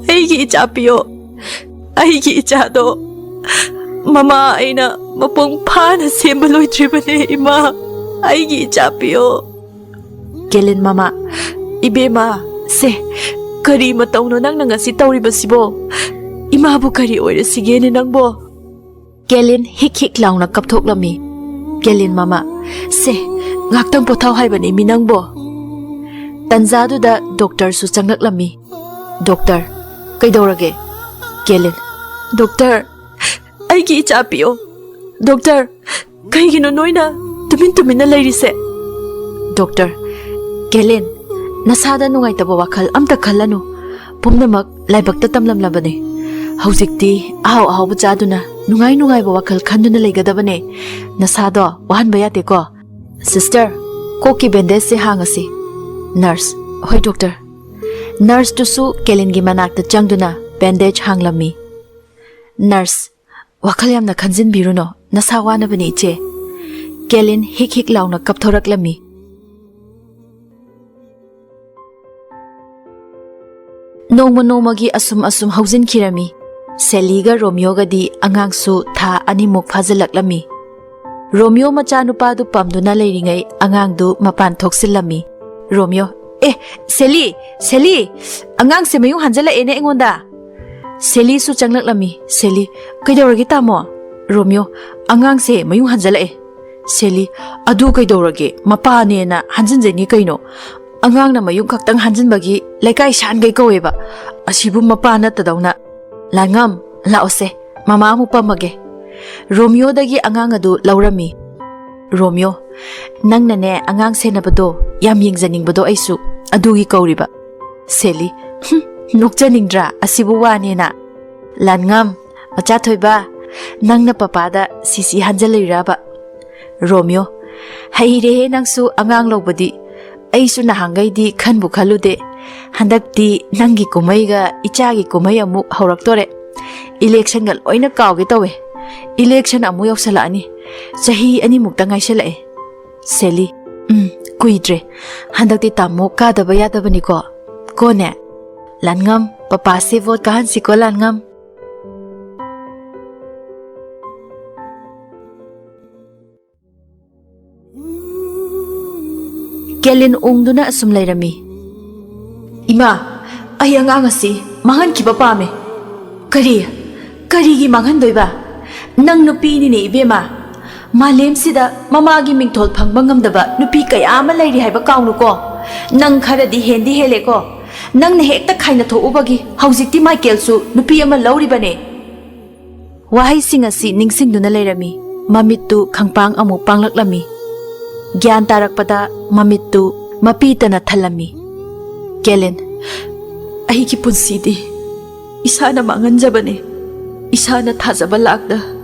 ꯑꯩꯒꯤ ꯏꯆꯥ ꯄꯤꯌꯣ꯫ ꯑꯩꯒꯤ ꯏꯆꯥꯗꯣ ꯃꯃꯥ ꯑꯩꯅ ꯃꯄꯨꯡ ꯐꯥꯅ ꯁꯦꯝꯕ ꯂꯣꯏꯗ꯭ꯔꯤꯕꯅꯦ ꯏꯃꯥ꯫" ꯑꯩꯒꯤ ꯏꯆꯥ ꯄꯤꯌꯣ꯫ ꯀꯦꯂꯤꯟ ꯃꯃꯥ, ꯏꯕꯦꯝꯃ, ꯁꯦ, ꯀꯔꯤ ꯃꯇꯧꯅꯣ ꯅꯪꯅ ꯉꯁꯤ ꯇꯧꯔꯤꯕꯁꯤꯕꯣ? ꯏꯃꯥꯕꯨ ꯀꯔꯤ ꯑꯣꯏꯔꯁꯤꯒꯦꯅꯦ ꯅꯪꯕꯣ? ꯀꯦꯂꯤꯟ ꯍꯤꯛ ꯍꯤꯛ ꯂꯥꯎꯅ ꯀꯞꯊꯣꯛꯂꯝꯃꯤ꯫ ꯀꯦꯂꯤꯟ ꯃꯃꯥ, ꯁꯦ, ꯉꯥꯛꯇꯪ ꯄꯣꯊꯥꯎ ꯍꯥꯏꯕꯅꯤ ꯃꯤ ꯅꯪꯕꯣ꯫ ꯇꯟꯖꯥꯗꯨꯗ ꯗꯣꯛꯇꯔꯁꯨ ꯆꯪꯂꯛꯂꯝꯃꯤ꯫ ꯗꯣꯛꯇꯔ, ꯀꯩꯗꯧꯔꯒꯦ? ꯀꯦꯂꯤꯟ, ꯗꯣꯛꯇꯔ, ꯑꯩꯒꯤ ꯏꯆꯥ ꯄꯤꯌꯣ꯫ ꯗꯣꯛꯇꯔ, ꯀꯩꯒꯤꯅꯣ ꯅꯣꯏꯅ ꯇꯨꯃꯤꯟ ꯇꯨꯃꯤꯟꯅ ꯂꯩꯔꯤꯁꯦ? ꯗꯣꯛꯇꯔ, ꯀꯦꯂꯤꯟ, ꯅꯁꯥꯗ ꯅꯨꯡꯉꯥꯏꯇꯕ ꯋꯥꯈꯜ ꯑꯝꯇ ꯈꯜꯂꯅꯨ꯫ ꯄꯨꯝꯅꯃꯛ ꯂꯥꯏꯕꯛꯇ ꯇꯝꯂꯝꯂꯕꯅꯤ꯫ ꯍꯧꯖꯤꯛꯇꯤ ꯑꯍꯥꯎ ꯑꯍꯥꯎꯕ ꯆꯥꯗꯨꯅ ꯅꯨꯡꯉꯥꯏ ꯅꯨꯡꯉꯥꯏꯕ ꯋꯥꯈꯜ ꯈꯟꯗꯨꯅ ꯂꯩꯒꯗꯕꯅꯦ꯫ ꯅꯁꯥꯗꯣ ꯋꯥꯍꯟꯕ ꯌꯥꯗꯦꯀꯣ꯫ ꯁꯤꯁꯇꯔ, ꯀꯣꯛꯀꯤ ꯕꯦꯟꯗꯦꯖꯁꯦ ꯍꯥꯡꯉꯁꯤ꯫ ꯅꯔꯁ, ꯍꯣꯏ ꯗꯣꯛꯇꯔ꯫ ꯅꯔꯁꯇꯨꯁꯨ ꯀꯦꯂꯤꯟꯒꯤ ꯃꯅꯥꯛꯇ ꯆꯪꯗꯨꯅ ꯕꯦꯟꯗꯦꯖ ꯍꯥꯡꯂꯝꯃꯤ꯫ ꯅꯔꯁ, ꯋꯥꯈꯜ ꯌꯥꯝꯅ ꯈꯟꯖꯤꯟꯕꯤꯔꯨꯅꯣ, ꯅꯁꯥ ꯋꯥꯅꯕꯅꯤ ꯏꯆꯦ꯫ ꯀꯦꯂꯤꯟ ꯍꯤꯛ ꯍꯤꯛ ꯂꯥꯎꯅ ꯀꯞꯊꯣꯔꯛꯂꯝꯃꯤ꯫ ꯅꯣꯡꯃ ꯅꯣꯡꯃꯒꯤ ꯑꯁꯨꯝ ꯑꯁꯨꯝ ꯍꯧꯖꯤꯟꯈꯤꯔꯝꯃꯤ꯫ ꯁꯦꯂꯤꯒ ꯔꯣꯃꯤꯌꯣꯒꯗꯤ ꯑꯉꯥꯡꯁꯨ ꯊꯥ ꯑꯅꯤꯃꯨꯛ ꯐꯥꯖꯤꯜꯂꯛꯂꯝꯃꯤ꯫ ꯔꯣꯃꯤꯌꯣ ꯃꯆꯥꯅꯨꯄꯥꯗꯨ ꯄꯝꯗꯨꯅ ꯂꯩꯔꯤꯉꯩ ꯑꯉꯥꯡꯗꯨ ꯃꯄꯥꯟ ꯊꯣꯛꯆꯤꯜꯂꯝꯃꯤ꯫ ꯔꯣꯃꯤꯌꯣ, "ꯑꯦ, ꯁꯦꯂꯤ, ꯁꯦꯂꯤ, ꯑꯉꯥꯡꯁꯦ ꯃꯌꯨꯡ ꯍꯟꯖꯜꯂꯛꯑꯦꯅꯦ ꯑꯩꯉꯣꯟꯗ!" ꯁꯦꯂꯤꯁꯨ ꯆꯪꯂꯛꯂꯝꯃꯤ꯫ ꯁꯦꯂꯤ, "ꯀꯩꯗꯧꯔꯒꯦ ꯇꯥꯃꯣ?" ꯔꯣꯃꯤꯌꯣ, "ꯑꯉꯥꯡꯁꯦ ꯃꯌꯨꯡ ꯍꯟꯖꯜꯂꯛꯑꯦ꯫" ꯁꯦꯂꯤ, "ꯑꯗꯨ ꯀꯩꯗꯧꯔꯒꯦ? ꯃꯄꯥꯅꯦꯅ ꯍꯟꯖꯤꯟꯖꯩꯅꯤ ꯀꯩꯅꯣ꯫ ꯑꯉꯥꯡꯅ ꯃꯌꯨꯡ ꯈꯛꯇꯪ ꯍꯟꯖꯤꯟꯕꯒꯤ ꯂꯩꯀꯥꯏ ꯁꯥꯟꯈꯩ ꯀꯧꯋꯦꯕ꯫ ꯑꯁꯤꯕꯨ ꯃꯄꯥ ꯅꯠꯇꯗꯧꯅ꯫ ꯂꯥꯟꯉꯝ, ꯂꯥꯛꯑꯣꯁꯦ, ꯃꯃꯥ ꯑꯃꯨꯛ ꯄꯝꯃꯒꯦ꯫" ꯔꯣꯃꯤꯌꯣꯗꯒꯤ ꯑꯉꯥꯡ ꯑꯗꯨ ꯂꯧꯔꯝꯃꯤ꯫ ꯔꯣꯃꯤꯌꯣ, "ꯅꯪꯅꯅꯦ ꯑꯉꯥꯡ ꯁꯦꯟꯅꯕꯗꯣ ꯌꯥꯝ ꯌꯦꯡꯖꯅꯤꯡꯕꯗꯣ ꯑꯩꯁꯨ, ꯑꯗꯨꯒꯤ ꯀꯧꯔꯤꯕ꯫" ꯁꯦꯂꯤ, "ꯍꯨꯝ, ꯅꯣꯛꯆꯅꯤꯡꯗ꯭ꯔꯥ ꯑꯁꯤꯕꯨ ꯋꯥꯅꯦꯅ?" ꯂꯥꯟꯉꯝ, "ꯃꯆꯥꯊꯣꯏꯕ, ꯅꯪꯅ ꯄꯄꯥꯗ ꯁꯤꯁꯤ ꯍꯟꯖꯜꯂꯨꯏꯔꯕ?" ꯔꯣꯃꯤꯌꯣ, "ꯍꯩꯔꯦꯍꯦ ꯅꯪꯁꯨ ꯑꯉꯥꯡ ꯂꯧꯕꯗꯤ꯫ ꯑꯩꯁꯨ ꯅꯍꯥꯟꯈꯩꯗꯤ ꯈꯟꯕꯨ ꯈꯜꯂꯨꯗꯦ꯫ ꯍꯟꯗꯛꯇꯤ ꯅꯪꯒꯤ ꯀꯨꯝꯍꯩꯒ ꯏꯆꯥꯒꯤ ꯀꯨꯝꯍꯩ ꯑꯃꯨꯛ ꯍꯧꯔꯛꯇꯣꯔꯦ꯫ ꯏꯂꯦꯛꯁꯟꯒ ꯂꯣꯏꯅ ꯀꯥꯎꯒꯦ ꯇꯧꯋꯦ꯫ ꯏꯂꯦꯛꯁꯟ ꯑꯃꯨꯛ ꯌꯧꯁꯜꯂꯛꯑꯅꯤ꯫ ꯆꯍꯤ ꯑꯅꯤꯃꯨꯛꯇ ꯉꯥꯏꯁꯜꯂꯛꯑꯦ꯫" ꯁꯦꯂꯤ, "ꯎꯝ, ꯀꯨꯏꯗ꯭ꯔꯦ꯫ ꯍꯟꯗꯛꯇꯤ ꯇꯥꯃꯣ ꯀꯥꯗꯕ ꯌꯥꯗꯕꯅꯤꯀꯣ꯫ ꯀꯣꯅꯦ? ꯂꯥꯟꯉꯝ, ꯄꯄꯥꯁꯦ ꯚꯣꯠ ꯀꯥꯍꯟꯁꯤꯀꯣ, ꯂꯥꯟꯉꯝ꯫" ꯀꯦꯂꯤꯟ ꯎꯪꯗꯨꯅ ꯑꯁꯨꯝ ꯂꯩꯔꯝꯃꯤ꯫ "ꯏꯃꯥ, ꯑꯩ ꯑꯉꯥꯡ ꯑꯁꯤ ꯃꯥꯡꯍꯟꯈꯤꯕ ꯄꯥꯝꯃꯦ꯫" "ꯀꯔꯤ? ꯀꯔꯤꯒꯤ ꯃꯥꯡꯍꯟꯗꯣꯏꯕ? ꯅꯪ ꯅꯨꯄꯤꯅꯤꯅꯦ ꯏꯕꯦꯝꯃ꯫ ꯃꯥꯂꯦꯝꯁꯤꯗ ꯃꯃꯥꯒꯤ ꯃꯤꯡꯊꯣꯜ ꯐꯪꯕ ꯉꯝꯗꯕ ꯅꯨꯄꯤ ꯀꯌꯥ ꯑꯃ ꯂꯩꯔꯤ ꯍꯥꯏꯕ ꯀꯥꯎꯅꯨꯀꯣ꯫ ꯅꯪ ꯈꯔꯗꯤ ꯍꯦꯟꯗꯤ ꯍꯦꯜꯂꯦꯀꯣ꯫ ꯅꯪꯅ ꯍꯦꯛꯇ ꯈꯥꯏꯅ ꯊꯣꯛꯎꯕꯒꯤ ꯍꯧꯖꯤꯛꯇꯤ ꯃꯥꯏꯀꯦꯜꯁꯨ ꯅꯨꯄꯤ ꯑꯃ ꯂꯧꯔꯤꯕꯅꯦ꯫" ꯋꯥꯍꯩꯁꯤꯡ ꯑꯁꯤ ꯅꯤꯡꯁꯤꯡꯗꯨꯅ ꯂꯩꯔꯝꯃꯤ꯫ ꯃꯃꯤꯠꯇꯨ ꯈꯪꯄꯥꯡ ꯑꯃꯨꯛ ꯄꯥꯡꯂꯛꯂꯝꯃꯤ꯫ ꯒ꯭ꯌꯥꯟ ꯇꯥꯔꯛꯄꯗ ꯃꯃꯤꯠꯇꯨ ꯃꯄꯤ ꯇꯅ ꯊꯜꯂꯝꯃꯤ꯫ "ꯀꯦꯂꯤꯟ, ꯑꯩꯒꯤ ꯄꯨꯟꯁꯤꯗꯤ ꯏꯁꯥꯅ ꯃꯥꯡꯍꯟꯖꯕꯅꯦ꯫ ꯏꯁꯥꯅ ꯊꯥꯖꯕ ꯂꯥꯛꯇ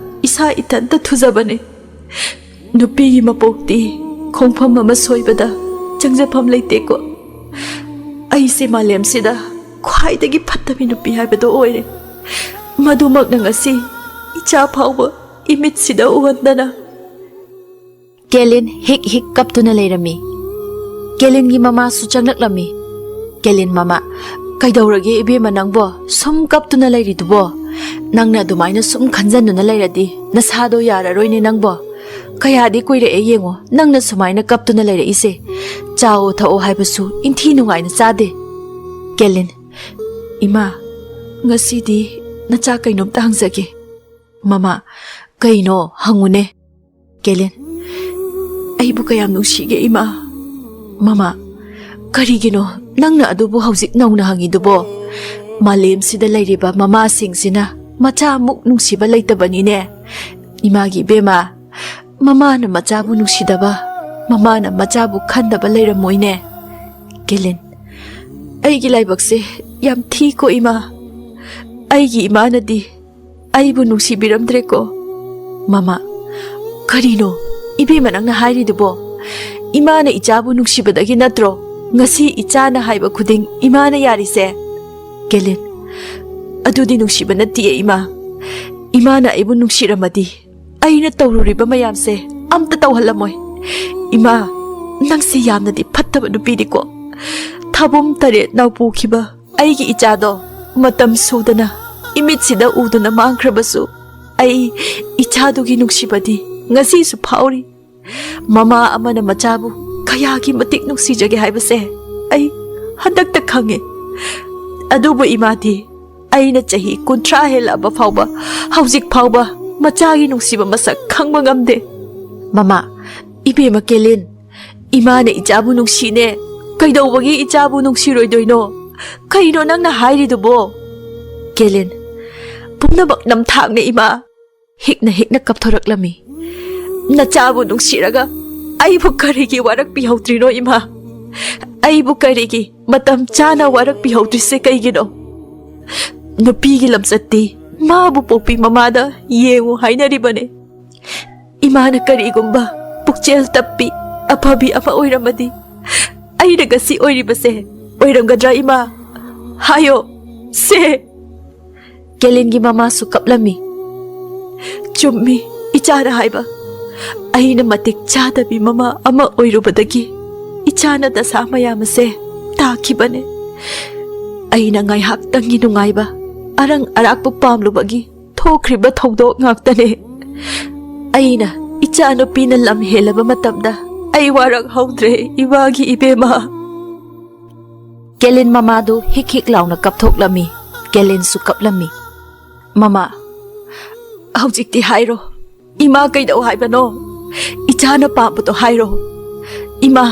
ꯏꯁꯥ ꯏꯊꯟꯇ ꯊꯨꯖꯕꯅꯦ꯫ ꯅꯨꯄꯤꯒꯤ ꯃꯄꯣꯛꯇꯤ ꯈꯣꯡꯐꯝ ꯑꯃ ꯁꯣꯏꯕꯗ ꯆꯪꯖꯐꯝ ꯂꯩꯇꯦꯀꯣ꯫ ꯑꯩꯁꯦ ꯃꯥꯂꯦꯝꯁꯤꯗ ꯈ꯭ꯋꯥꯏꯗꯒꯤ ꯐꯠꯇꯕꯤ ꯅꯨꯄꯤ ꯍꯥꯏꯕꯗꯣ ꯑꯣꯏꯔꯦ꯫ ꯃꯗꯨꯃꯛꯅ ꯉꯁꯤ ꯏꯆꯥ ꯐꯥꯎꯕ ꯏꯃꯤꯠꯁꯤꯗ ꯎꯍꯟꯗꯅ꯫" ꯀꯦꯂꯤꯟ ꯍꯤꯛ ꯍꯤꯛ ꯀꯞꯇꯨꯅ ꯂꯩꯔꯝꯃꯤ꯫ ꯀꯦꯂꯤꯟꯒꯤ ꯃꯃꯥꯁꯨ ꯆꯪꯂꯛꯂꯝꯃꯤ꯫ "ꯀꯦꯂꯤꯟ ꯃꯃꯥ, ꯀꯩꯗꯧꯔꯒꯦ ꯏꯕꯦꯝꯃ ꯅꯪꯕꯣ? ꯁꯨꯝ ꯀꯞꯇꯨꯅ ꯂꯩꯔꯤꯗꯨꯕꯣ? ꯅꯪꯅ ꯑꯗꯨꯃꯥꯏꯅ ꯁꯨꯝ ꯈꯟꯖꯟꯗꯨꯅ ꯂꯩꯔꯗꯤ ꯅꯁꯥꯗꯣ ꯌꯥꯔꯔꯣꯏꯅꯦ ꯅꯪꯕꯣ꯫ ꯀꯌꯥꯗꯤ ꯀꯨꯏꯔꯛꯑꯦ ꯌꯦꯡꯉꯣ, ꯅꯪꯅ ꯁꯨꯃꯥꯏꯅ ꯀꯞꯇꯨꯅ ꯂꯩꯔꯛꯏꯁꯦ꯫ ꯆꯥꯋꯣ ꯊꯛꯑꯣ ꯍꯥꯏꯕꯁꯨ ꯏꯟꯊꯤ ꯅꯨꯡꯉꯥꯏꯅ ꯆꯥꯗꯦ꯫" ꯀꯦꯂꯤꯟ, "ꯏꯃꯥ, ꯉꯁꯤꯗꯤ ꯅꯆꯥ ꯀꯩꯅꯣꯝꯇ ꯍꯪꯖꯒꯦ꯫" "ꯃꯃꯥ, ꯀꯩꯅꯣ? ꯍꯪꯉꯨꯅꯦ꯫" "ꯀꯦꯂꯤꯟ, ꯑꯩꯕꯨ ꯀꯌꯥꯝ ꯅꯨꯡꯁꯤꯒꯦ ꯏꯃꯥ?" "ꯃꯃꯥ, ꯀꯔꯤꯒꯤꯅꯣ ꯅꯪꯅ ꯑꯗꯨꯕꯨ ꯍꯧꯖꯤꯛ ꯅꯧꯅ ꯍꯪꯉꯤꯗꯨꯕꯣ? ꯃꯥꯂꯦꯝꯁꯤꯗ ꯂꯩꯔꯤꯕ ꯃꯃꯥꯁꯤꯡꯁꯤꯅ ꯃꯆꯥꯃꯨꯛ ꯅꯨꯡꯁꯤꯕ ꯂꯩꯇꯕꯅꯤꯅꯦ꯫ ꯏꯃꯥꯒꯤ ꯏꯕꯦꯝꯃ, ꯃꯃꯥꯅ ꯃꯆꯥꯕꯨ ꯅꯨꯡꯁꯤꯗꯕ, ꯃꯃꯥꯅ ꯃꯆꯥꯕꯨ ꯈꯟꯗꯕ ꯂꯩꯔꯝꯃꯣꯏꯅꯦ꯫" "ꯀꯦꯂꯤꯟ, ꯑꯩꯒꯤ ꯂꯥꯏꯕꯛꯁꯦ ꯌꯥꯝ ꯊꯤꯀꯣ ꯏꯃꯥ꯫ ꯑꯩꯒꯤ ꯏꯃꯥꯅꯗꯤ ꯑꯩꯕꯨ ꯅꯨꯡꯁꯤꯕꯤꯔꯝꯗ꯭ꯔꯦꯀꯣ꯫" "ꯃꯃꯥ, ꯀꯔꯤꯅꯣ ꯏꯕꯦꯝꯃ ꯅꯪꯅ ꯍꯥꯏꯔꯤꯗꯨꯕꯣ? ꯏꯃꯥꯅ ꯏꯆꯥꯕꯨ ꯅꯨꯡꯁꯤꯕꯗꯒꯤ ꯅꯠꯇ꯭ꯔꯣ ꯉꯁꯤ ꯏꯆꯥꯅ ꯍꯥꯏꯕ ꯈꯨꯗꯤꯡ ꯏꯃꯥꯅ ꯌꯥꯔꯤꯁꯦ?" "ꯀꯦꯂꯤꯟ, ꯑꯗꯨꯗꯤ ꯅꯨꯡꯁꯤꯕ ꯅꯠꯇꯤꯌꯦ ꯏꯃꯥ꯫ ꯏꯃꯥꯅ ꯑꯩꯕꯨ ꯅꯨꯡꯁꯤꯔꯝꯃꯗꯤ ꯑꯩꯅ ꯇꯧꯔꯨꯔꯤꯕ ꯃꯌꯥꯝꯁꯦ ꯑꯝꯇ ꯇꯧꯍꯜꯂꯝꯃꯣꯏ꯫ ꯏꯃꯥ, ꯅꯪꯁꯤ ꯌꯥꯝꯅꯗꯤ ꯐꯠꯇꯕ ꯅꯨꯄꯤꯅꯤꯀꯣ꯫ ꯊꯥꯕꯨꯝ ꯇꯔꯦꯠ ꯅꯥꯎꯄꯨꯈꯤꯕ ꯑꯩꯒꯤ ꯏꯆꯥꯗꯣ ꯃꯇꯝ ꯁꯨꯗꯅ ꯏꯃꯤꯠꯁꯤꯗ ꯎꯗꯨꯅ ꯃꯥꯡꯈ꯭ꯔꯕꯁꯨ, ꯑꯩ ꯏꯆꯥꯗꯨꯒꯤ ꯅꯨꯡꯁꯤꯕꯗꯤ ꯉꯁꯤꯁꯨ ꯐꯥꯎꯔꯤ꯫ ꯃꯃꯥ ꯑꯃꯅ ꯃꯆꯥꯕꯨ ꯀꯌꯥꯒꯤ ꯃꯇꯤꯛ ꯅꯨꯡꯁꯤꯖꯒꯦ ꯍꯥꯏꯕꯁꯦ ꯑꯩ ꯍꯟꯗꯛꯇ ꯈꯪꯉꯦ꯫ ꯑꯗꯨꯕꯨ ꯏꯃꯥꯗꯤ ꯑꯩꯅ ꯆꯍꯤ ꯀꯨꯟꯊ꯭ꯔꯥ ꯍꯦꯜꯂꯛꯑꯕ ꯐꯥꯎꯕ, ꯍꯧꯖꯤꯛ ꯐꯥꯎꯕ ꯃꯆꯥꯒꯤ ꯅꯨꯡꯁꯤꯕ ꯃꯁꯛ ꯈꯪꯕ ꯉꯝꯗꯦ꯫ ꯃꯃꯥ, ꯏꯕꯦꯝꯃ ꯀꯦꯂꯤꯟ, ꯏꯃꯥꯅ ꯏꯆꯥꯕꯨ ꯅꯨꯡꯁꯤꯅꯦ꯫ ꯀꯩꯗꯧꯕꯒꯤ ꯏꯆꯥꯕꯨ ꯅꯨꯡꯁꯤꯔꯣꯏꯗꯣꯏꯅꯣ? ꯀꯩꯅꯣ ꯅꯪꯅ ꯍꯥꯏꯔꯤꯗꯨꯕꯣ? ꯀꯦꯂꯤꯟ, ꯄꯨꯝꯅꯃꯛ ꯅꯝꯊꯥꯛꯅꯦ ꯏꯃꯥ꯫ ꯍꯤꯛꯅ ꯍꯤꯛꯅ ꯀꯞꯊꯣꯔꯛꯂꯝꯃꯤ꯫ ꯅꯆꯥꯕꯨ ꯅꯨꯡꯁꯤꯔꯒ ꯑꯩꯕꯨ ꯀꯔꯤꯒꯤ ꯋꯥꯔꯛꯄꯤꯍꯧꯗ꯭ꯔꯤꯅꯣ ꯏꯃꯥ? ꯑꯩꯕꯨ ꯀꯔꯤꯒꯤ ꯃꯇꯝ ꯆꯥꯅ ꯋꯥꯔꯛꯄꯤꯍꯧꯗ꯭ꯔꯤꯁꯦ ꯀꯩꯒꯤꯅꯣ? ꯅꯨꯄꯤꯒꯤ ꯂꯝꯆꯠꯇꯤ ꯃꯥꯕꯨ ꯄꯣꯛꯄꯤ ꯃꯃꯥꯗ ꯌꯦꯡꯉꯨ ꯍꯥꯏꯅꯔꯤꯕꯅꯦ꯫ ꯏꯃꯥꯅ ꯀꯔꯤꯒꯨꯝꯕ ꯄꯨꯛꯆꯦꯜ ꯇꯞꯄꯤ, ꯑꯐꯕꯤ ꯑꯃ ꯑꯣꯏꯔꯝꯃꯗꯤ ꯑꯩꯅ ꯉꯁꯤ ꯑꯣꯏꯔꯤꯕꯁꯦ ꯑꯣꯏꯔꯝꯒꯗ꯭ꯔꯥ ꯏꯃꯥ? ꯍꯥꯏꯌꯣ ꯁꯦ꯫ ꯀꯦꯂꯤꯟꯒꯤ ꯃꯃꯥꯁꯨ ꯀꯞꯂꯝꯃꯤ꯫ ꯆꯨꯝꯃꯤ ꯏꯆꯥꯅ ꯍꯥꯏꯕ꯫ ꯑꯩꯅ ꯃꯇꯤꯛ ꯆꯥꯗꯕꯤ ꯃꯃꯥ ꯑꯃ ꯑꯣꯏꯔꯨꯕꯗꯒꯤ ꯏꯆꯥꯅ ꯗꯁꯥ ꯃꯌꯥꯝ ꯑꯁꯦ ꯇꯥꯈꯤꯕꯅꯦ꯫ ꯑꯩꯅ ꯉꯥꯏꯍꯥꯛꯇꯪꯒꯤ ꯅꯨꯡꯉꯥꯏꯕ, ꯑꯔꯪ ꯑꯔꯥꯛꯄ ꯄꯥꯝꯂꯨꯕꯒꯤ ꯊꯣꯛꯈ꯭ꯔꯤꯕ ꯊꯧꯗꯣꯛ ꯉꯥꯛꯇꯅꯦ꯫ ꯑꯩꯅ ꯏꯆꯥꯅꯨꯄꯤꯅ ꯂꯝ ꯍꯦꯜꯂꯕ ꯃꯇꯝꯗ ꯑꯩ ꯋꯥꯔꯛ ꯍꯧꯗ꯭ꯔꯦ ꯏꯃꯥꯒꯤ ꯏꯕꯦꯝꯃ꯫ ꯀꯦꯂꯤꯟ ꯃꯃꯥꯗꯨ ꯍꯤꯛ ꯍꯤꯛ ꯂꯥꯎꯅ ꯀꯞꯊꯣꯛꯂꯝꯃꯤ꯫ ꯀꯦꯂꯤꯟꯁꯨ ꯀꯞꯂꯝꯃꯤ꯫ ꯃꯃꯥ, ꯍꯧꯖꯤꯛꯇꯤ ꯍꯥꯏꯔꯣ, ꯏꯃꯥ ꯀꯩꯗꯧ ꯍꯥꯏꯕꯅꯣ? ꯏꯆꯥꯅ ꯄꯥꯝꯕꯗꯣ ꯍꯥꯏꯔꯣ꯫ ꯏꯃꯥ,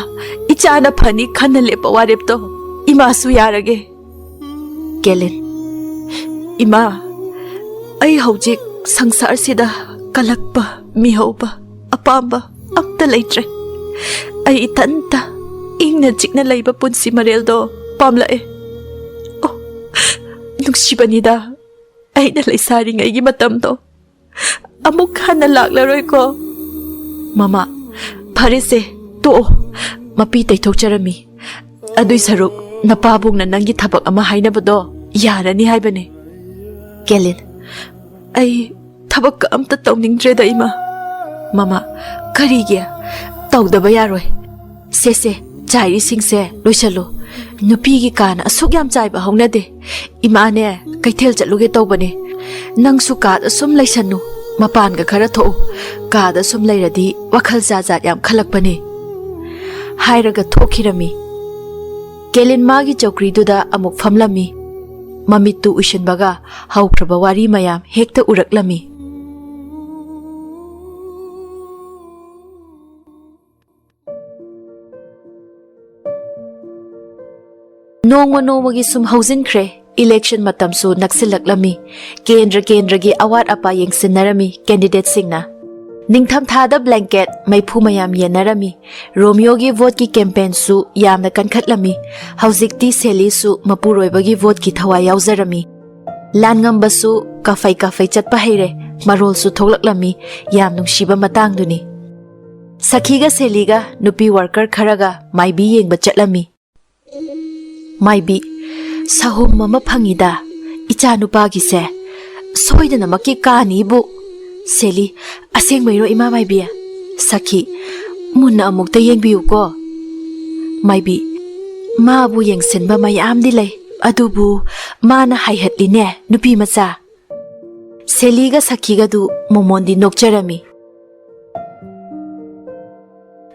ꯏꯆꯥꯅ ꯐꯅꯤ ꯈꯟꯅ ꯂꯦꯞꯄ ꯋꯥꯔꯦꯞꯇꯣ ꯏꯃꯥꯁꯨ ꯌꯥꯔꯒꯦ꯫ ꯀꯦꯂꯤꯟ, ꯏꯃꯥ, ꯑꯩ ꯍꯧꯖꯤꯛ ꯁꯪꯁꯥꯔꯁꯤꯗ ꯀꯜꯂꯛꯄ, ꯃꯤꯍꯧꯕ, ꯑꯄꯥꯝꯕ ꯑꯝꯇ ꯂꯩꯇ꯭ꯔꯦ꯫ ꯑꯩ ꯏꯊꯟꯇ ꯏꯪꯅ ꯆꯤꯛꯅ ꯂꯩꯕ ꯄꯨꯟꯁꯤ ꯃꯔꯦꯜꯗꯣ ꯄꯥꯝꯂꯛꯑꯦ꯫ ꯑꯣ, ꯅꯨꯡꯁꯤꯕꯅꯤꯗ, ꯑꯩꯅ ꯂꯩꯁꯥꯔꯤꯉꯩꯒꯤ ꯃꯇꯝꯗꯣ ꯑꯃꯨꯛ ꯍꯟꯅ ꯂꯥꯛꯂꯔꯣꯏꯀꯣ꯫ ꯃꯃꯥ, ꯐꯔꯦꯁꯦ, ꯇꯣꯛꯑꯣ꯫ ꯃꯄꯤ ꯇꯩꯊꯣꯛꯆꯔꯝꯃꯤ꯫ ꯑꯗꯨꯏ ꯁꯔꯨꯛ ꯅꯄꯥꯕꯨꯡꯅ ꯅꯪꯒꯤ ꯊꯕꯛ ꯑꯃ ꯍꯥꯏꯅꯕꯗꯣ ꯌꯥꯔꯅꯤ ꯍꯥꯏꯕꯅꯦ꯫ ꯀꯦꯂꯤꯟ, ꯑꯩ ꯊꯕꯛꯀ ꯑꯝꯇ ꯇꯧꯅꯤꯡꯗ꯭ꯔꯦꯗ ꯏꯃꯥ꯫ ꯃꯃꯥ, ꯀꯔꯤꯒꯤ? ꯇꯧꯗꯕ ꯌꯥꯔꯣꯏ꯫ ꯁꯦ ꯁꯦ, ꯆꯥꯏꯔꯤꯁꯤꯡꯁꯦ ꯂꯣꯏꯁꯜꯂꯨ꯫ ꯅꯨꯄꯤꯒꯤ ꯀꯥꯅ ꯑꯁꯨꯛ ꯌꯥꯝ ꯆꯥꯏꯕ ꯍꯧꯅꯗꯦ꯫ ꯏꯃꯥꯅꯦ, ꯀꯩꯊꯦꯜ ꯆꯠꯂꯨꯒꯦ ꯇꯧꯕꯅꯦ꯫ ꯅꯪꯁꯨ ꯀꯥꯗ ꯁꯨꯝ ꯂꯩꯁꯟꯅꯨ꯫ ꯃꯄꯥꯟꯒ ꯈꯔ ꯊꯣꯛꯎ꯫ ꯀꯥꯗ ꯁꯨꯝ ꯂꯩꯔꯗꯤ ꯋꯥꯈꯜ ꯖꯥꯠ ꯖꯥꯠ ꯌꯥꯝ ꯈꯜꯂꯛꯄꯅꯦ꯫ ꯍꯥꯏꯔꯒ ꯊꯣꯛꯈꯤꯔꯝꯃꯤ꯫ ꯀꯦꯂꯤꯟ ꯃꯥꯒꯤ ꯆꯧꯀ꯭ꯔꯤꯗꯨꯗ ꯑꯃꯨꯛ ꯐꯝꯂꯝꯃꯤ꯫ ꯃꯃꯤꯠꯇꯨ ꯎꯏꯁꯤꯟꯕꯒ ꯍꯧꯈ꯭ꯔꯕ ꯋꯥꯔꯤ ꯃꯌꯥꯝ ꯍꯦꯛꯇ ꯎꯔꯛꯂꯝꯃꯤ꯫ ꯅꯣꯡꯃ ꯅꯣꯡꯃꯒꯤ ꯁꯨꯝ ꯍꯧꯖꯤꯟꯈ꯭ꯔꯦ꯫ ꯏꯂꯦꯛꯁꯟ ꯃꯇꯝꯁꯨ ꯅꯛꯁꯤꯜꯂꯛꯂꯝꯃꯤ꯫ ꯀꯦꯟꯗ꯭ꯔ ꯀꯦꯟꯗ꯭ꯔꯒꯤ ꯑꯋꯥꯠ ꯑꯄꯥ ꯌꯦꯡꯁꯤꯟꯅꯔꯝꯃꯤ ꯀꯦꯟꯗꯤꯗꯦꯠꯁꯤꯡꯅ꯫ ꯅꯤꯡꯊꯝꯊꯥꯗ ꯕ꯭ꯂꯦꯡꯀꯦꯠ ꯃꯩꯐꯨ ꯃꯌꯥꯝ ꯌꯦꯟꯅꯔꯝꯃꯤ꯫ ꯔꯣꯃꯤꯌꯣꯒꯤ ꯚꯣꯠꯀꯤ ꯀꯦꯝꯄꯦꯟꯁꯨ ꯌꯥꯝꯅ ꯀꯟꯈꯠꯂꯝꯃꯤ꯫ ꯍꯧꯖꯤꯛꯇꯤ ꯁꯦꯂꯤꯁꯨ ꯃꯄꯨꯔꯣꯏꯕꯒꯤ ꯚꯣꯠꯀꯤ ꯊꯋꯥꯏ ꯌꯥꯎꯖꯔꯝꯃꯤ꯫ ꯂꯥꯟꯉꯝꯕꯁꯨ ꯀꯥꯐꯩ ꯀꯥꯐꯩ ꯆꯠꯄ ꯍꯩꯔꯦ꯫ ꯃꯔꯣꯜꯁꯨ ꯊꯣꯛꯂꯛꯂꯝꯃꯤ꯫ ꯌꯥꯝ ꯅꯨꯡꯁꯤꯕ ꯃꯇꯥꯡꯗꯨꯅꯤ꯫ ꯁꯈꯤꯒ ꯁꯦꯂꯤꯒ ꯅꯨꯄꯤ ꯋꯥꯔꯀꯔ ꯈꯔꯒ ꯃꯥꯏꯕꯤ ꯌꯦꯡꯕ ꯆꯠꯂꯝꯃꯤ꯫ ꯃꯥꯏꯕꯤ, "ꯁꯍꯨꯝ ꯑꯃ ꯐꯪꯉꯤꯗ, ꯏꯆꯥ ꯅꯨꯄꯥꯒꯤꯁꯦ꯫ ꯁꯣꯏꯗꯅꯃꯛꯀꯤ ꯀꯥꯅꯤꯕꯨ꯫" ꯁꯦꯂꯤ, "ꯑꯁꯦꯡꯕꯩꯔꯣ, ꯏꯃꯥ ꯃꯥꯏꯕꯤ?" ꯁꯈꯤ, "ꯃꯨꯟꯅ ꯑꯃꯨꯛꯇ ꯌꯦꯡꯕꯤꯌꯨꯀꯣ꯫" ꯃꯥꯏꯕꯤ, "ꯃꯥꯕꯨ ꯌꯦꯡꯁꯤꯟꯕ ꯃꯌꯥꯝꯗꯤ ꯂꯩ, ꯑꯗꯨꯕꯨ ꯃꯥꯅ ꯍꯥꯏꯍꯠꯂꯤꯅꯦ, ꯅꯨꯄꯤ ꯃꯆꯥ꯫" ꯁꯦꯂꯤꯒ ꯁꯈꯤꯒꯗꯨ ꯃꯣꯃꯣꯟꯗꯤ ꯅꯣꯛꯆꯔꯝꯃꯤ꯫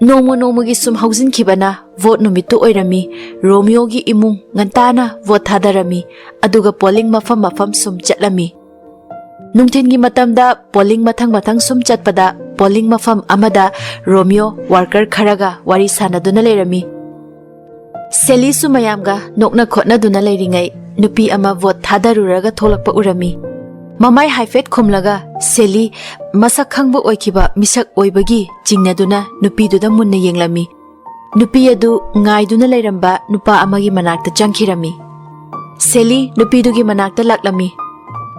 ꯅꯣꯡꯃ ꯅꯣꯡꯃꯒꯤ ꯁꯨꯝ ꯍꯧꯖꯤꯟꯈꯤꯕꯅ ꯚꯣꯠ ꯅꯨꯃꯤꯠꯇꯨ ꯑꯣꯏꯔꯝꯃꯤ꯫ ꯔꯣꯃꯤꯌꯣꯒꯤ ꯏꯃꯨꯡ ꯉꯟꯇꯥꯅ ꯚꯣꯠ ꯊꯥꯗꯔꯝꯃꯤ, ꯑꯗꯨꯒ ꯄꯣꯂꯤꯡ ꯃꯐꯝ ꯃꯐꯝ ꯁꯨꯝ ꯆꯠꯂꯝꯃꯤ꯫ ꯅꯨꯡꯊꯤꯜꯒꯤ ꯃꯇꯝꯗ ꯄꯣꯂꯤꯡ ꯃꯊꯪ ꯃꯊꯪ ꯁꯨꯝ ꯆꯠꯄꯗ, ꯄꯣꯂꯤꯡ ꯃꯐꯝ ꯑꯃꯗ ꯔꯣꯃꯤꯌꯣ ꯋꯥꯔꯀꯔ ꯈꯔꯒ ꯋꯥꯔꯤ ꯁꯥꯟꯅꯗꯨꯅ ꯂꯩꯔꯝꯃꯤ꯫ ꯁꯦꯂꯤꯁꯨ ꯃꯌꯥꯝꯒ ꯅꯣꯛꯅ ꯈꯣꯠꯅꯗꯨꯅ ꯂꯩꯔꯤꯉꯩ, ꯅꯨꯄꯤ ꯑꯃ ꯚꯣꯠ ꯊꯥꯗꯔꯨꯔꯒ ꯊꯣꯛꯂꯛꯄ ꯎꯔꯝꯃꯤ꯫ ꯃꯃꯥꯏ ꯍꯥꯏꯐꯦꯠ ꯈꯨꯝꯂꯒ ꯁꯦꯂꯤ ꯃꯁꯛ ꯈꯪꯕ ꯑꯣꯏꯈꯤꯕ ꯃꯤꯁꯛ ꯑꯣꯏꯕꯒꯤ ꯆꯤꯡꯅꯗꯨꯅ ꯅꯨꯄꯤꯗꯨꯗ ꯃꯨꯟꯅ ꯌꯦꯡꯂꯝꯃꯤ꯫ ꯅꯨꯄꯤ ꯑꯗꯨ ꯉꯥꯏꯗꯨꯅ ꯂꯩꯔꯝꯕ ꯅꯨꯄꯥ ꯑꯃꯒꯤ ꯃꯅꯥꯛꯇ ꯆꯪꯈꯤꯔꯝꯃꯤ꯫ ꯁꯦꯂꯤ ꯅꯨꯄꯤꯗꯨꯒꯤ ꯃꯅꯥꯛꯇ ꯂꯥꯛꯂꯝꯃꯤ꯫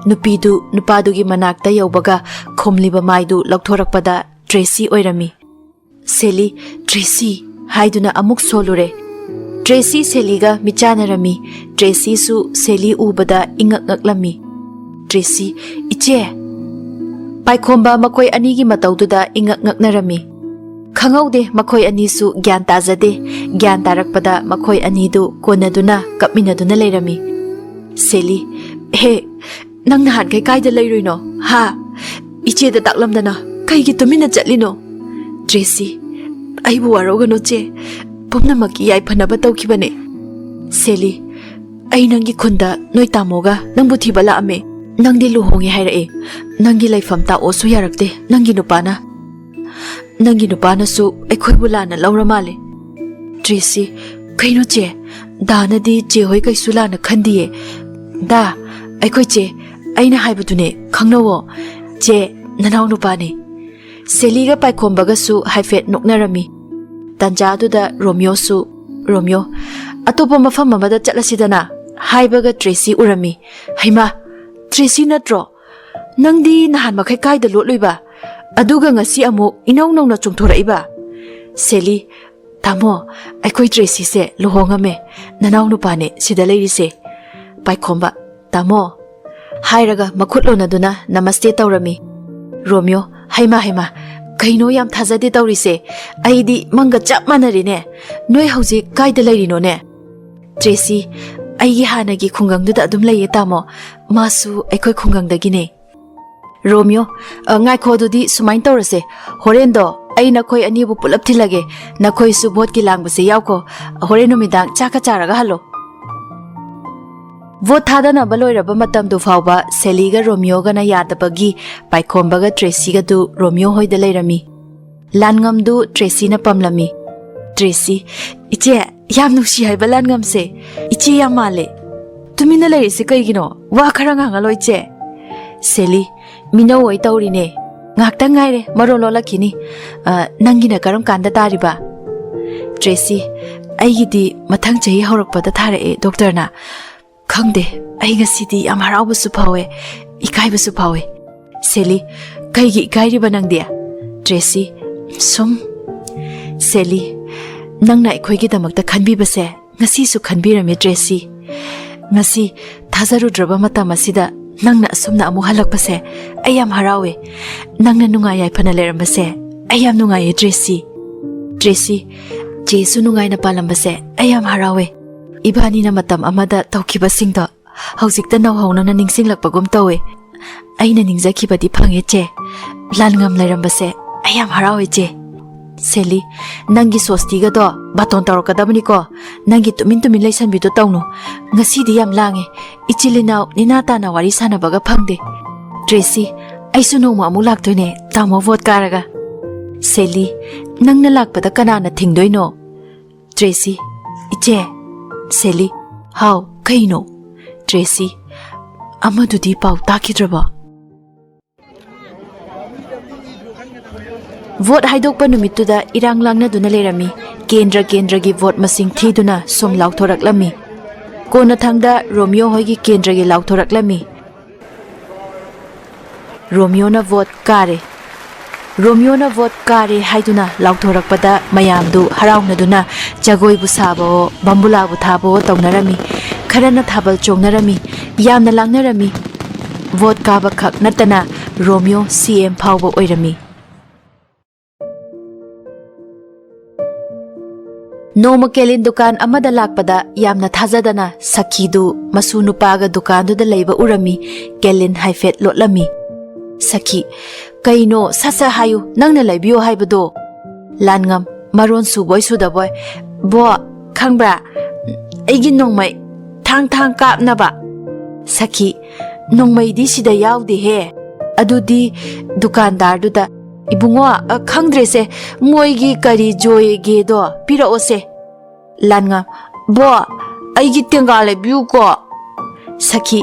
ꯅꯨꯄꯤꯗꯨ ꯅꯨꯄꯥꯗꯨꯒꯤ ꯃꯅꯥꯛꯇ ꯌꯧꯕꯒ ꯈꯨꯝꯂꯤꯕ ꯃꯥꯏꯗꯨ ꯂꯧꯊꯣꯔꯛꯄꯗ ꯇ꯭ꯔꯦꯁꯤ ꯑꯣꯏꯔꯝꯃꯤ꯫ ꯁꯦꯂꯤ, "ꯇ꯭ꯔꯦꯁꯤ" ꯍꯥꯏꯗꯨꯅ ꯑꯃꯨꯛ ꯁꯣꯜꯂꯨꯔꯦ꯫ ꯇ꯭ꯔꯦꯁꯤ ꯁꯦꯂꯤꯒ ꯃꯤꯠꯆꯥꯟꯅꯔꯝꯃꯤ꯫ ꯇ꯭ꯔꯦꯁꯤꯁꯨ ꯁꯦꯂꯤ ꯎꯕꯗ ꯏꯉꯛ ꯉꯛꯂꯝꯃꯤ꯫ ꯇ꯭ꯔꯦꯁꯤ, "ꯏꯆꯦ!" ꯄꯥꯏꯈꯣꯝꯕ ꯃꯈꯣꯏ ꯑꯅꯤꯒꯤ ꯃꯇꯧꯗꯨꯗ ꯏꯉꯛ ꯉꯛꯅꯔꯝꯃꯤ꯫ ꯈꯪꯍꯧꯗꯦ, ꯃꯈꯣꯏ ꯑꯅꯤꯁꯨ ꯒ꯭ꯌꯥꯟ ꯇꯥꯖꯗꯦ꯫ ꯒ꯭ꯌꯥꯟ ꯇꯥꯔꯛꯄꯗ ꯃꯈꯣꯏ ꯑꯅꯤꯗꯨ ꯀꯣꯟꯅꯗꯨꯅ ꯀꯞꯃꯤꯟꯅꯗꯨꯅ ꯂꯩꯔꯝꯃꯤ꯫ ꯁꯦꯂꯤ, "ꯍꯦ, ꯅꯪ ꯅꯍꯥꯟꯈꯩ ꯀꯥꯏꯗ ꯂꯩꯔꯨꯏꯅꯣ, ꯍꯥ? ꯏꯆꯦꯗ ꯇꯥꯛꯂꯝꯗꯅ ꯀꯩꯒꯤ ꯇꯨꯃꯤꯟꯅ ꯆꯠꯂꯤꯅꯣ?" ꯇ꯭ꯔꯦꯁꯤ, ꯑꯩꯕꯨ ꯋꯥꯔꯧꯒꯅꯨ ꯆꯦ, ꯄꯨꯝꯅꯃꯛꯀꯤ ꯌꯥꯏꯐꯅꯕ ꯇꯧꯈꯤꯕꯅꯦ꯫ ꯁꯦꯂꯤ, ꯑꯩ ꯅꯪꯒꯤ ꯈꯨꯟꯗ ꯅꯣꯏ ꯇꯥꯃꯣꯒ ꯅꯪꯕꯨ ꯊꯤꯕ ꯂꯥꯛꯑꯝꯃꯦ꯫ ꯅꯪꯗꯤ ꯂꯨꯍꯣꯡꯉꯦ ꯍꯥꯏꯔꯛꯑꯦ꯫ ꯅꯪꯒꯤ ꯂꯩꯐꯝ ꯇꯥꯛꯑꯣꯁꯨ ꯌꯥꯔꯛꯇꯦ ꯅꯪꯒꯤ ꯅꯨꯄꯥꯅ꯫ ꯅꯪꯒꯤ ꯅꯨꯄꯥꯅꯁꯨ ꯑꯩꯈꯣꯏꯕꯨ ꯂꯥꯟꯅ ꯂꯧꯔ ꯃꯥꯜꯂꯦ꯫ ꯇ꯭ꯔꯦꯁꯤ, ꯀꯩꯅꯣ ꯆꯦ? ꯗꯥꯅꯗꯤ ꯆꯦ ꯍꯣꯏ ꯀꯩꯁꯨ ꯂꯥꯟꯅ ꯈꯟꯗꯤꯌꯦ꯫ ꯗꯥ, ꯑꯩꯈꯣꯏ ꯆꯦ, ꯑꯩꯅ ꯍꯥꯏꯕꯗꯨꯅꯦ, ꯈꯪꯅꯧꯋꯣ꯫ ꯆꯦ, ꯅꯅꯥꯎ ꯅꯨꯄꯥꯅꯦ꯫ ꯁꯦꯂꯤꯒ ꯄꯥꯏꯈꯣꯝꯕꯒꯁꯨ ꯍꯥꯏꯐꯦꯠ ꯅꯣꯛꯅꯔꯝꯃꯤ꯫ ꯇꯥꯟꯖꯥꯗꯨꯗ ꯔꯣꯃꯤꯌꯣꯁꯨ, "ꯔꯣꯃꯤꯌꯣ, ꯑꯇꯣꯞꯄ ꯃꯐꯝ ꯑꯃꯗ ꯆꯠꯂꯁꯤꯗꯅ" ꯍꯥꯏꯕꯒ ꯇ꯭ꯔꯦꯁꯤ ꯎꯔꯝꯃꯤ꯫ "ꯍꯩꯃꯥ, ꯇ꯭ꯔꯦꯁꯤ ꯅꯠꯇ꯭ꯔꯣ? ꯅꯪꯗꯤ ꯅꯍꯥꯟ ꯃꯈꯩ ꯀꯥꯏꯗ ꯂꯣꯠꯂꯨꯏꯕ? ꯑꯗꯨꯒ ꯉꯁꯤ ꯑꯃꯨꯛ ꯏꯅꯧ ꯅꯧꯅ ꯆꯣꯡꯊꯣꯔꯛꯏꯕ?" ꯁꯦꯂꯤ, "ꯇꯥꯃꯣ, ꯑꯩꯈꯣꯏ ꯇ꯭ꯔꯦꯁꯤꯁꯦ ꯂꯨꯍꯣꯡꯉꯝꯃꯦ꯫ ꯅꯅꯥꯎ ꯅꯨꯄꯥꯅꯦ ꯁꯤꯗ ꯂꯩꯔꯤꯁꯦ꯫" ꯄꯥꯏꯈꯣꯝꯕ, "ꯇꯥꯃꯣ" ꯍꯥꯏꯔꯒ ꯃꯈꯨꯠ ꯂꯣꯟꯅꯗꯨꯅ ꯅꯃꯁꯇꯦ ꯇꯧꯔꯝꯃꯤ꯫ ꯔꯣꯃꯤꯌꯣ, "ꯍꯩꯃꯥ, ꯍꯩꯃꯥ, ꯀꯩꯅꯣ ꯌꯥꯝ ꯊꯥꯖꯗꯦ ꯇꯧꯔꯤꯁꯦ? ꯑꯩꯗꯤ ꯃꯪꯒ ꯆꯞ ꯃꯥꯟꯅꯔꯦꯅꯦ꯫ ꯅꯣꯏ ꯍꯧꯖꯤꯛ ꯀꯥꯏꯗ ꯂꯩꯔꯤꯅꯣꯅꯦ?" ꯇ꯭ꯔꯦꯁꯤ, "ꯑꯩꯒꯤ ꯍꯥꯟꯅꯒꯤ ꯈꯨꯡꯒꯪꯗꯨꯗ ꯑꯗꯨꯝ ꯂꯩꯌꯦ ꯇꯥꯃꯣ꯫ ꯃꯥꯁꯨ ꯑꯩꯈꯣꯏ ꯈꯨꯡꯒꯪꯗꯒꯤꯅꯦ꯫" ꯔꯣꯃꯤꯌꯣ, "ꯑ, ꯉꯥꯏꯈꯣ, ꯑꯗꯨꯗꯤ ꯁꯨꯃꯥꯏꯅ ꯇꯧꯔꯁꯦ꯫ ꯍꯣꯔꯦꯟꯗꯣ ꯑꯩ ꯅꯈꯣꯏ ꯑꯅꯤꯕꯨ ꯄꯨꯂꯞ ꯊꯤꯜꯂꯒꯦ꯫ ꯅꯈꯣꯏꯁꯨ ꯚꯣꯠꯀꯤ ꯂꯥꯡꯕꯁꯦ ꯌꯥꯎꯀꯣ꯫ ꯍꯣꯔꯦꯟ ꯅꯨꯃꯤꯗꯥꯡ ꯆꯥꯛꯀ ꯆꯥꯔꯒ ꯍꯜꯂꯣ꯫" ꯚꯣꯠ ꯊꯥꯗꯅꯕ ꯂꯣꯏꯔꯕ ꯃꯇꯝꯗꯨ ꯐꯥꯎꯕ ꯁꯦꯂꯤꯒ ꯔꯣꯃꯤꯌꯣꯒꯅ ꯌꯥꯗꯕꯒꯤ ꯄꯥꯏꯈꯣꯝꯕꯒ ꯇ꯭ꯔꯦꯁꯤꯒꯗꯨ ꯔꯣꯃꯤꯌꯣ ꯍꯣꯏꯗ ꯂꯩꯔꯝꯃꯤ꯫ ꯂꯥꯟꯉꯝꯗꯨ ꯇ꯭ꯔꯦꯁꯤꯅ ꯄꯝꯂꯝꯃꯤ꯫ ꯇ꯭ꯔꯦꯁꯤ, "ꯏꯆꯦ, ꯌꯥꯝ ꯅꯨꯡꯁꯤ ꯍꯥꯏꯕ ꯂꯥꯟꯉꯝꯁꯦ꯫ ꯏꯆꯦ ꯌꯥꯝ ꯃꯥꯜꯂꯦ꯫ ꯇꯨꯃꯤꯟꯅ ꯂꯩꯔꯤꯁꯦ ꯀꯩꯒꯤꯅꯣ? ꯋꯥ ꯈꯔ ꯉꯥꯡꯍꯜꯂꯣ, ꯏꯆꯦ꯫" ꯁꯦꯂꯤ, "ꯃꯤꯅꯧ ꯑꯣꯏ ꯇꯧꯔꯤꯅꯦ꯫ ꯉꯥꯛꯇꯪ ꯉꯥꯏꯔꯦ, ꯃꯔꯣꯟ ꯂꯣꯜꯂꯛꯈꯤꯅꯤ꯫ ꯑ, ꯅꯪꯒꯤꯅ ꯀꯔꯝ ꯀꯥꯟꯗ ꯇꯥꯔꯤꯕ?" ꯇ꯭ꯔꯦꯁꯤ, "ꯑꯩꯒꯤꯗꯤ ꯃꯊꯪ ꯆꯍꯤ ꯍꯧꯔꯛꯄꯗ ꯊꯥꯔꯛꯑꯦ ꯗꯣꯛꯇꯔꯅ꯫ ꯈꯪꯗꯦ, ꯑꯩ ꯉꯁꯤꯗꯤ ꯌꯥꯝ ꯍꯔꯥꯎꯕꯁꯨ ꯐꯥꯎꯋꯦ, ꯏꯀꯥꯏꯕꯁꯨ ꯐꯥꯎꯋꯦ꯫" ꯁꯦꯂꯤ, "ꯀꯩꯒꯤ ꯏꯀꯥꯏꯔꯤꯕ ꯅꯪꯗꯤ?" ꯇ꯭ꯔꯦꯁꯤ, "ꯁꯨꯝ꯫" ꯁꯦꯂꯤ, "ꯅꯪꯅ ꯑꯩꯈꯣꯏꯒꯤꯗꯃꯛꯇ ꯈꯟꯕꯤꯕꯁꯦ ꯉꯁꯤꯁꯨ ꯈꯟꯕꯤꯔꯝꯃꯦ ꯇ꯭ꯔꯦꯁꯤ꯫ ꯉꯁꯤ ꯊꯥꯖꯔꯨꯗ꯭ꯔꯕ ꯃꯇꯝ ꯑꯁꯤꯗ ꯅꯪꯅ ꯑꯁꯨꯝꯅ ꯑꯃꯨꯛ ꯍꯜꯂꯛꯄꯁꯦ ꯑꯩ ꯌꯥꯝ ꯍꯔꯥꯎꯋꯦ꯫ ꯅꯪꯅ ꯅꯨꯡꯉꯥꯏ ꯌꯥꯏꯐꯅ ꯂꯩꯔꯝꯕꯁꯦ ꯑꯩ ꯌꯥꯝ ꯅꯨꯡꯉꯥꯏꯌꯦ ꯇ꯭ꯔꯦꯁꯤ꯫" ꯇ꯭ꯔꯦꯁꯤ, "ꯆꯦꯁꯨ ꯅꯨꯡꯉꯥꯏꯅ ꯄꯥꯜꯂꯝꯕꯁꯦ ꯑꯩ ꯌꯥꯝ ꯍꯔꯥꯎꯋꯦ꯫ ꯏꯕꯥꯅꯤꯅ ꯃꯇꯝ ꯑꯃꯗ ꯇꯧꯈꯤꯕꯁꯤꯡꯗꯣ ꯍꯧꯖꯤꯛꯇ ꯅꯧꯍꯧꯅꯅ ꯅꯤꯡꯁꯤꯡꯂꯛꯄꯒꯨꯝ ꯇꯧꯋꯦ꯫ ꯑꯩꯅ ꯅꯤꯡꯖꯈꯤꯕꯗꯤ ꯐꯪꯉꯦ ꯆꯦ꯫ ꯂꯥꯟꯉꯝ ꯂꯩꯔꯝꯕꯁꯦ ꯑꯩ ꯌꯥꯝ ꯍꯔꯥꯎꯋꯦ ꯆꯦ꯫" ꯁꯦꯂꯤ, ꯅꯪꯒꯤ ꯁꯣꯁꯇꯤꯒꯗꯣ ꯕꯥꯇꯣꯟ ꯇꯧꯔꯛꯀꯗꯕꯅꯤꯀꯣ꯫ ꯅꯪꯒꯤ ꯇꯨꯃꯤꯟ ꯇꯨꯃꯤꯟ ꯂꯩꯁꯟꯕꯤꯗꯣ ꯇꯧꯅꯨ꯫ ꯉꯁꯤꯗꯤ ꯌꯥꯝ ꯂꯥꯡꯉꯦ꯫ ꯏꯆꯤꯜ ꯏꯅꯥꯎ ꯅꯤꯅꯥ ꯇꯥꯅ ꯋꯥꯔꯤ ꯁꯥꯟꯅꯕꯒ ꯐꯪꯗꯦ꯫ ꯇ꯭ꯔꯦꯁꯤ, ꯑꯩꯁꯨ ꯅꯣꯡꯃ ꯑꯃꯨꯛ ꯂꯥꯛꯇꯣꯏꯅꯦ, ꯇꯥꯃꯣ ꯚꯣꯠ ꯀꯥꯔꯒ꯫ ꯁꯦꯂꯤ, ꯅꯪꯅ ꯂꯥꯛꯄꯗ ꯀꯅꯥꯅ ꯊꯤꯡꯗꯣꯏꯅꯣ? ꯇ꯭ꯔꯦꯁꯤ, ꯏꯆꯦ꯫ ꯁꯦꯂꯤ, ꯍꯥꯎ, ꯀꯩꯅꯣ? ꯇ꯭ꯔꯦꯁꯤ, ꯑꯃꯗꯨꯗꯤ ꯄꯥꯎ ꯇꯥꯈꯤꯗ꯭ꯔꯕꯣ? ꯚꯣꯠ ꯍꯥꯏꯗꯣꯛꯄ ꯅꯨꯃꯤꯠꯇꯨꯗ ꯏꯔꯥꯡ ꯂꯥꯡꯅꯗꯨꯅ ꯂꯩꯔꯝꯃꯤ꯫ ꯀꯦꯟꯗ꯭ꯔ ꯀꯦꯟꯗ꯭ꯔꯒꯤ ꯚꯣꯠ ꯃꯁꯤꯡ ꯊꯤꯗꯨꯅ ꯁꯨꯝ ꯂꯥꯎꯊꯣꯔꯛꯂꯝꯃꯤ꯫ ꯀꯣꯟꯅꯊꯪꯗ ꯔꯣꯃꯤꯌꯣ ꯍꯣꯏꯒꯤ ꯀꯦꯟꯗ꯭ꯔꯒꯤ ꯂꯥꯎꯊꯣꯔꯛꯂꯝꯃꯤ꯫ ꯔꯣꯃꯤꯌꯣꯅ ꯚꯣꯠ ꯀꯥꯔꯦ꯫ ꯔꯣꯃꯤꯌꯣꯅ ꯚꯣꯠ ꯀꯥꯔꯦ ꯍꯥꯏꯗꯨꯅ ꯂꯥꯎꯊꯣꯔꯛꯄꯗ ꯃꯌꯥꯝꯗꯨ ꯍꯔꯥꯎꯅꯗꯨꯅ ꯖꯒꯣꯏꯕꯨ ꯁꯥꯕꯑꯣ, ꯕꯝꯕꯨꯂꯥꯕꯨ ꯊꯥꯕꯑꯣ ꯇꯧꯅꯔꯝꯃꯤ꯫ ꯈꯔꯅ ꯊꯥꯕꯜ ꯆꯣꯡꯅꯔꯝꯃꯤ꯫ ꯌꯥꯝꯅ ꯂꯥꯡꯅꯔꯝꯃꯤ꯫ ꯚꯣꯠ ꯀꯥꯕ ꯈꯛ ꯅꯠꯇꯅ ꯔꯣꯃꯤꯌꯣ ꯁꯤ ꯑꯦꯝ ꯐꯥꯎꯕ ꯑꯣꯏꯔꯝꯃꯤ꯫ ꯅꯣꯡꯃ ꯀꯦꯂꯤꯟ ꯗꯨꯀꯥꯟ ꯑꯃꯗ ꯂꯥꯛꯄꯗ ꯌꯥꯝꯅ ꯊꯥꯖꯗꯅ ꯁꯈꯤꯗꯨ ꯃꯁꯨ ꯅꯨꯄꯥꯒ ꯗꯨꯀꯥꯟꯗꯨꯗ ꯂꯩꯕ ꯎꯔꯝꯃꯤ꯫ ꯀꯦꯂꯤꯟ ꯍꯥꯏꯐꯦꯠ ꯂꯣꯠꯂꯝꯃꯤ꯫ ꯁꯈꯤ, "ꯀꯩꯅꯣ? ꯁꯠ ꯁꯠ ꯍꯥꯏꯌꯨ, ꯅꯪꯅ ꯂꯩꯕꯤꯌꯣ ꯍꯥꯏꯕꯗꯣ?" ꯂꯥꯟꯉꯝ, ꯃꯔꯣꯟ ꯁꯨꯕꯣꯏ ꯁꯨꯗꯕꯣꯏ, "ꯕꯣ, ꯈꯪꯕ꯭ꯔꯥ? ꯑꯩꯒꯤ ꯅꯣꯡꯃꯩ ꯊꯥꯡ ꯊꯥꯡ ꯀꯥꯞꯅꯕ꯫" ꯁꯈꯤ, "ꯅꯣꯡꯃꯩꯗꯤ ꯁꯤꯗ ꯌꯥꯎꯗꯦꯍꯦ꯫" ꯑꯗꯨꯗꯤ ꯗꯨꯀꯥꯟꯗꯥꯔꯗꯨꯗ, "ꯏꯕꯨꯡꯉꯣ, ꯑ, ꯈꯪꯗ꯭ꯔꯦꯁꯦ, ꯃꯣꯏꯒꯤ ꯀꯔꯤ ꯖꯣꯏꯒꯦꯗꯣ ꯄꯤꯔꯛꯑꯣꯁꯦ꯫" ꯂꯥꯟꯉꯝ, "ꯕꯣ, ꯑꯩꯒꯤ ꯇꯦꯡꯒꯥ ꯂꯩꯕꯤꯌꯨꯀꯣ꯫" ꯁꯈꯤ,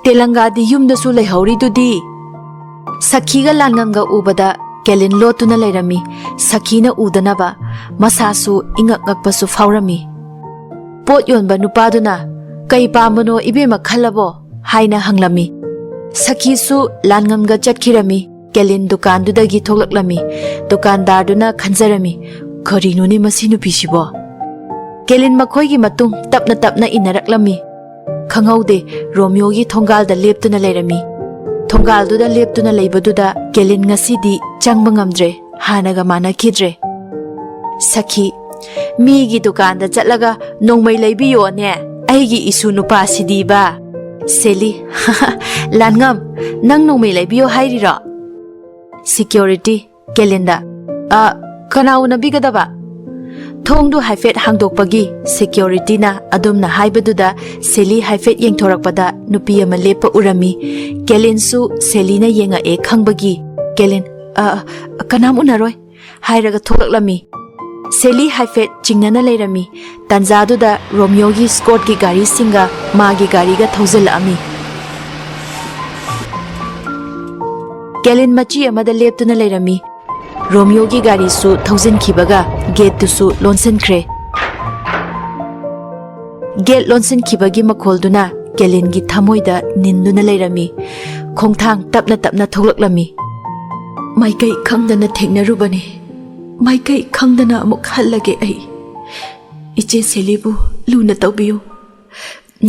"ꯇꯦꯂꯪꯒꯥꯗꯤ ꯌꯨꯝꯗꯁꯨ ꯂꯩꯍꯧꯔꯤꯗꯨꯗꯤ꯫" ꯁꯈꯤꯒ ꯂꯥꯟꯉꯝꯒ ꯎꯕꯗ ꯀꯦꯂꯤꯟ ꯂꯣꯠꯇꯨꯅ ꯂꯩꯔꯝꯃꯤ꯫ ꯁꯈꯤꯅ ꯎꯗꯅꯕ ꯃꯁꯥꯁꯨ ꯏꯉꯛ ꯉꯛꯄꯁꯨ ꯐꯥꯎꯔꯝꯃꯤ꯫ ꯄꯣꯠ ꯌꯣꯟꯕ ꯅꯨꯄꯥꯗꯨꯅ, "ꯀꯩ ꯄꯥꯝꯕꯅꯣ ꯏꯕꯦꯝꯃ, ꯈꯜꯂꯕꯣ?" ꯍꯥꯏꯅ ꯍꯪꯂꯝꯃꯤ꯫ ꯁꯈꯤꯁꯨ ꯂꯥꯟꯉꯝꯒ ꯆꯠꯈꯤꯔꯝꯃꯤ꯫ ꯀꯦꯂꯤꯟ ꯗꯨꯀꯥꯟꯗꯨꯗꯒꯤ ꯊꯣꯛꯂꯛꯂꯝꯃꯤ꯫ ꯗꯨꯀꯥꯟꯗꯥꯔꯗꯨꯅ ꯈꯟꯖꯔꯝꯃꯤ, "ꯀꯔꯤꯅꯣꯅꯦ ꯃꯁꯤ ꯅꯨꯄꯤꯁꯤꯕꯣ?" ꯀꯦꯂꯤꯟ ꯃꯈꯣꯏꯒꯤ ꯃꯇꯨꯡ ꯇꯞꯅ ꯇꯞꯅ ꯏꯟꯅꯔꯛꯂꯝꯃꯤ꯫ ꯈꯪꯍꯧꯗꯦ, ꯔꯣꯃꯤꯌꯣꯒꯤ ꯊꯣꯡꯒꯥꯜꯗ ꯂꯦꯞꯇꯨꯅ ꯂꯩꯔꯝꯃꯤ꯫ ꯊꯣꯡꯒꯥꯜꯗꯨꯗ ꯂꯦꯞꯇꯨꯅ ꯂꯩꯕꯗꯨꯗ ꯀꯦꯂꯤꯟ ꯉꯁꯤꯗꯤ ꯆꯪꯕ ꯉꯝꯗ꯭ꯔꯦ, ꯍꯥꯟꯅꯒ ꯃꯥꯟꯅꯈꯤꯗ꯭ꯔꯦ꯫ ꯁꯈꯤ, "ꯃꯤꯒꯤ ꯗꯨꯀꯥꯟꯗ ꯆꯠꯂꯒ ꯅꯣꯡꯃꯩ ꯂꯩꯕꯤꯌꯣꯅꯦ, ꯑꯩꯒꯤ ꯏꯁꯨ ꯅꯨꯄꯥꯁꯤꯗꯤꯕ꯫" ꯁꯦꯂꯤ, "ꯂꯥꯟꯉꯝ, ꯅꯪ ꯅꯣꯡꯃꯩ ꯂꯩꯕꯤꯌꯣ ꯍꯥꯏꯔꯤꯔꯣ?" ꯁꯤꯀ꯭ꯌꯣꯔꯤꯇꯤ, ꯀꯦꯂꯤꯟꯗ, "ꯑ, "ꯀꯅꯥ ꯎꯅꯕꯤꯒꯗꯕ?" ꯊꯣꯡꯗꯨ ꯍꯥꯏꯐꯦꯠ ꯍꯥꯡꯗꯣꯛꯄꯒꯤ ꯁꯦꯀ꯭ꯌꯨꯔꯤꯇꯤꯅ ꯑꯗꯨꯝꯅ ꯍꯥꯏꯕꯗꯨꯗ ꯁꯦꯂꯤ ꯍꯥꯏꯐꯦꯠ ꯌꯦꯡꯊꯣꯔꯛꯄꯗ ꯅꯨꯄꯤ ꯑꯃ ꯂꯦꯞꯄ ꯎꯔꯝꯃꯤ꯫ ꯀꯦꯂꯤꯟꯁꯨ ꯁꯦꯂꯤꯅ ꯌꯦꯡꯉꯛꯑꯦ ꯈꯪꯕꯒꯤ, "ꯀꯦꯂꯤꯟ, ꯑ, ꯀꯅꯥꯝ ꯎꯅꯔꯣꯏ" ꯍꯥꯏꯔꯒ ꯊꯣꯛꯂꯛꯂꯝꯃꯤ꯫ ꯁꯦꯂꯤ ꯍꯥꯏꯐꯦꯠ ꯆꯤꯡꯅꯅ ꯂꯩꯔꯝꯃꯤ꯫ ꯇꯥꯟꯖꯥꯗꯨꯗ ꯔꯣꯃꯤꯌꯣꯒꯤ ꯁ꯭ꯀꯣꯠꯀꯤ ꯒꯥꯔꯤꯁꯤꯡꯒ ꯃꯥꯒꯤ ꯒꯥꯔꯤꯒ ꯊꯧꯖꯤꯜꯂꯛꯑꯝꯃꯤ꯫ ꯀꯦꯂꯤꯟ ꯃꯆꯤ ꯑꯃꯗ ꯂꯦꯞꯇꯨꯅ ꯂꯩꯔꯝꯃꯤ꯫ ꯔꯣꯃꯤꯌꯣꯒꯤ ꯒꯥꯔꯤꯁꯨ ꯊꯧꯖꯤꯟꯈꯤꯕꯒ ꯒꯦꯠꯇꯨꯁꯨ ꯂꯣꯟꯁꯤꯟꯈ꯭ꯔꯦ꯫ ꯒꯦꯠ ꯂꯣꯟꯁꯤꯟꯈꯤꯕꯒꯤ ꯃꯈꯣꯜꯗꯨꯅ ꯀꯦꯂꯤꯟꯒꯤ ꯊꯃꯣꯏꯗ ꯅꯤꯟꯗꯨꯅ ꯂꯩꯔꯝꯃꯤ꯫ ꯈꯣꯡꯊꯥꯡ ꯇꯞꯅ ꯇꯞꯅ ꯊꯣꯛꯂꯛꯂꯝꯃꯤ꯫ "ꯃꯥꯏꯀꯩ ꯈꯪꯗꯅ ꯊꯦꯡꯅꯔꯨꯕꯅꯤ꯫ ꯃꯥꯏꯀꯩ ꯈꯪꯗꯅ ꯑꯃꯨꯛ ꯍꯜꯂꯒꯦ ꯑꯩ꯫ ꯏꯆꯦ ꯁꯦꯂꯤꯕꯨ ꯂꯨꯅ ꯇꯧꯕꯤꯌꯨ꯫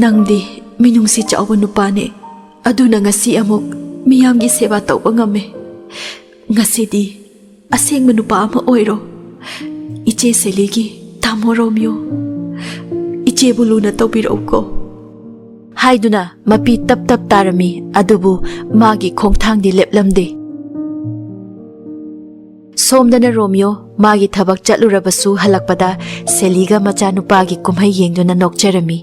ꯅꯪꯗꯤ ꯃꯤꯅꯨꯡꯁꯤ ꯆꯥꯎꯕ ꯅꯨꯄꯥꯅꯦ꯫ ꯑꯗꯨꯅ ꯉꯁꯤ ꯑꯃꯨꯛ ꯃꯤꯌꯥꯝꯒꯤ ꯁꯦꯕꯥ ꯇꯧꯕ ꯉꯝꯃꯦ꯫ ꯉꯁꯤꯗꯤ ꯑꯁꯦꯡꯕ ꯅꯨꯄꯥ ꯑꯃ ꯑꯣꯏꯔꯣ꯫ ꯏꯆꯦ ꯁꯦꯂꯤꯒꯤ ꯇꯥꯃꯣ ꯔꯣꯃꯤꯌꯣ, ꯏꯆꯦꯕꯨ ꯂꯨꯅ ꯇꯧꯕꯤꯔꯛꯎꯀꯣ" ꯍꯥꯏꯗꯨꯅ ꯃꯄꯤ ꯇꯞ ꯇꯞ ꯇꯥꯔꯝꯃꯤ꯫ ꯑꯗꯨꯕꯨ ꯃꯥꯒꯤ ꯈꯣꯡꯊꯥꯡꯗꯤ ꯂꯦꯞꯂꯝꯗꯦ꯫ ꯁꯣꯝꯗꯅ ꯔꯣꯃꯤꯌꯣ ꯃꯥꯒꯤ ꯊꯕꯛ ꯆꯠꯂꯨꯔꯕꯁꯨ ꯍꯜꯂꯛꯄꯗ ꯁꯦꯂꯤꯒ ꯃꯆꯥꯅꯨꯄꯥꯒꯤ ꯀꯨꯝꯍꯩ ꯌꯦꯡꯗꯨꯅ ꯅꯣꯛꯆꯔꯝꯃꯤ꯫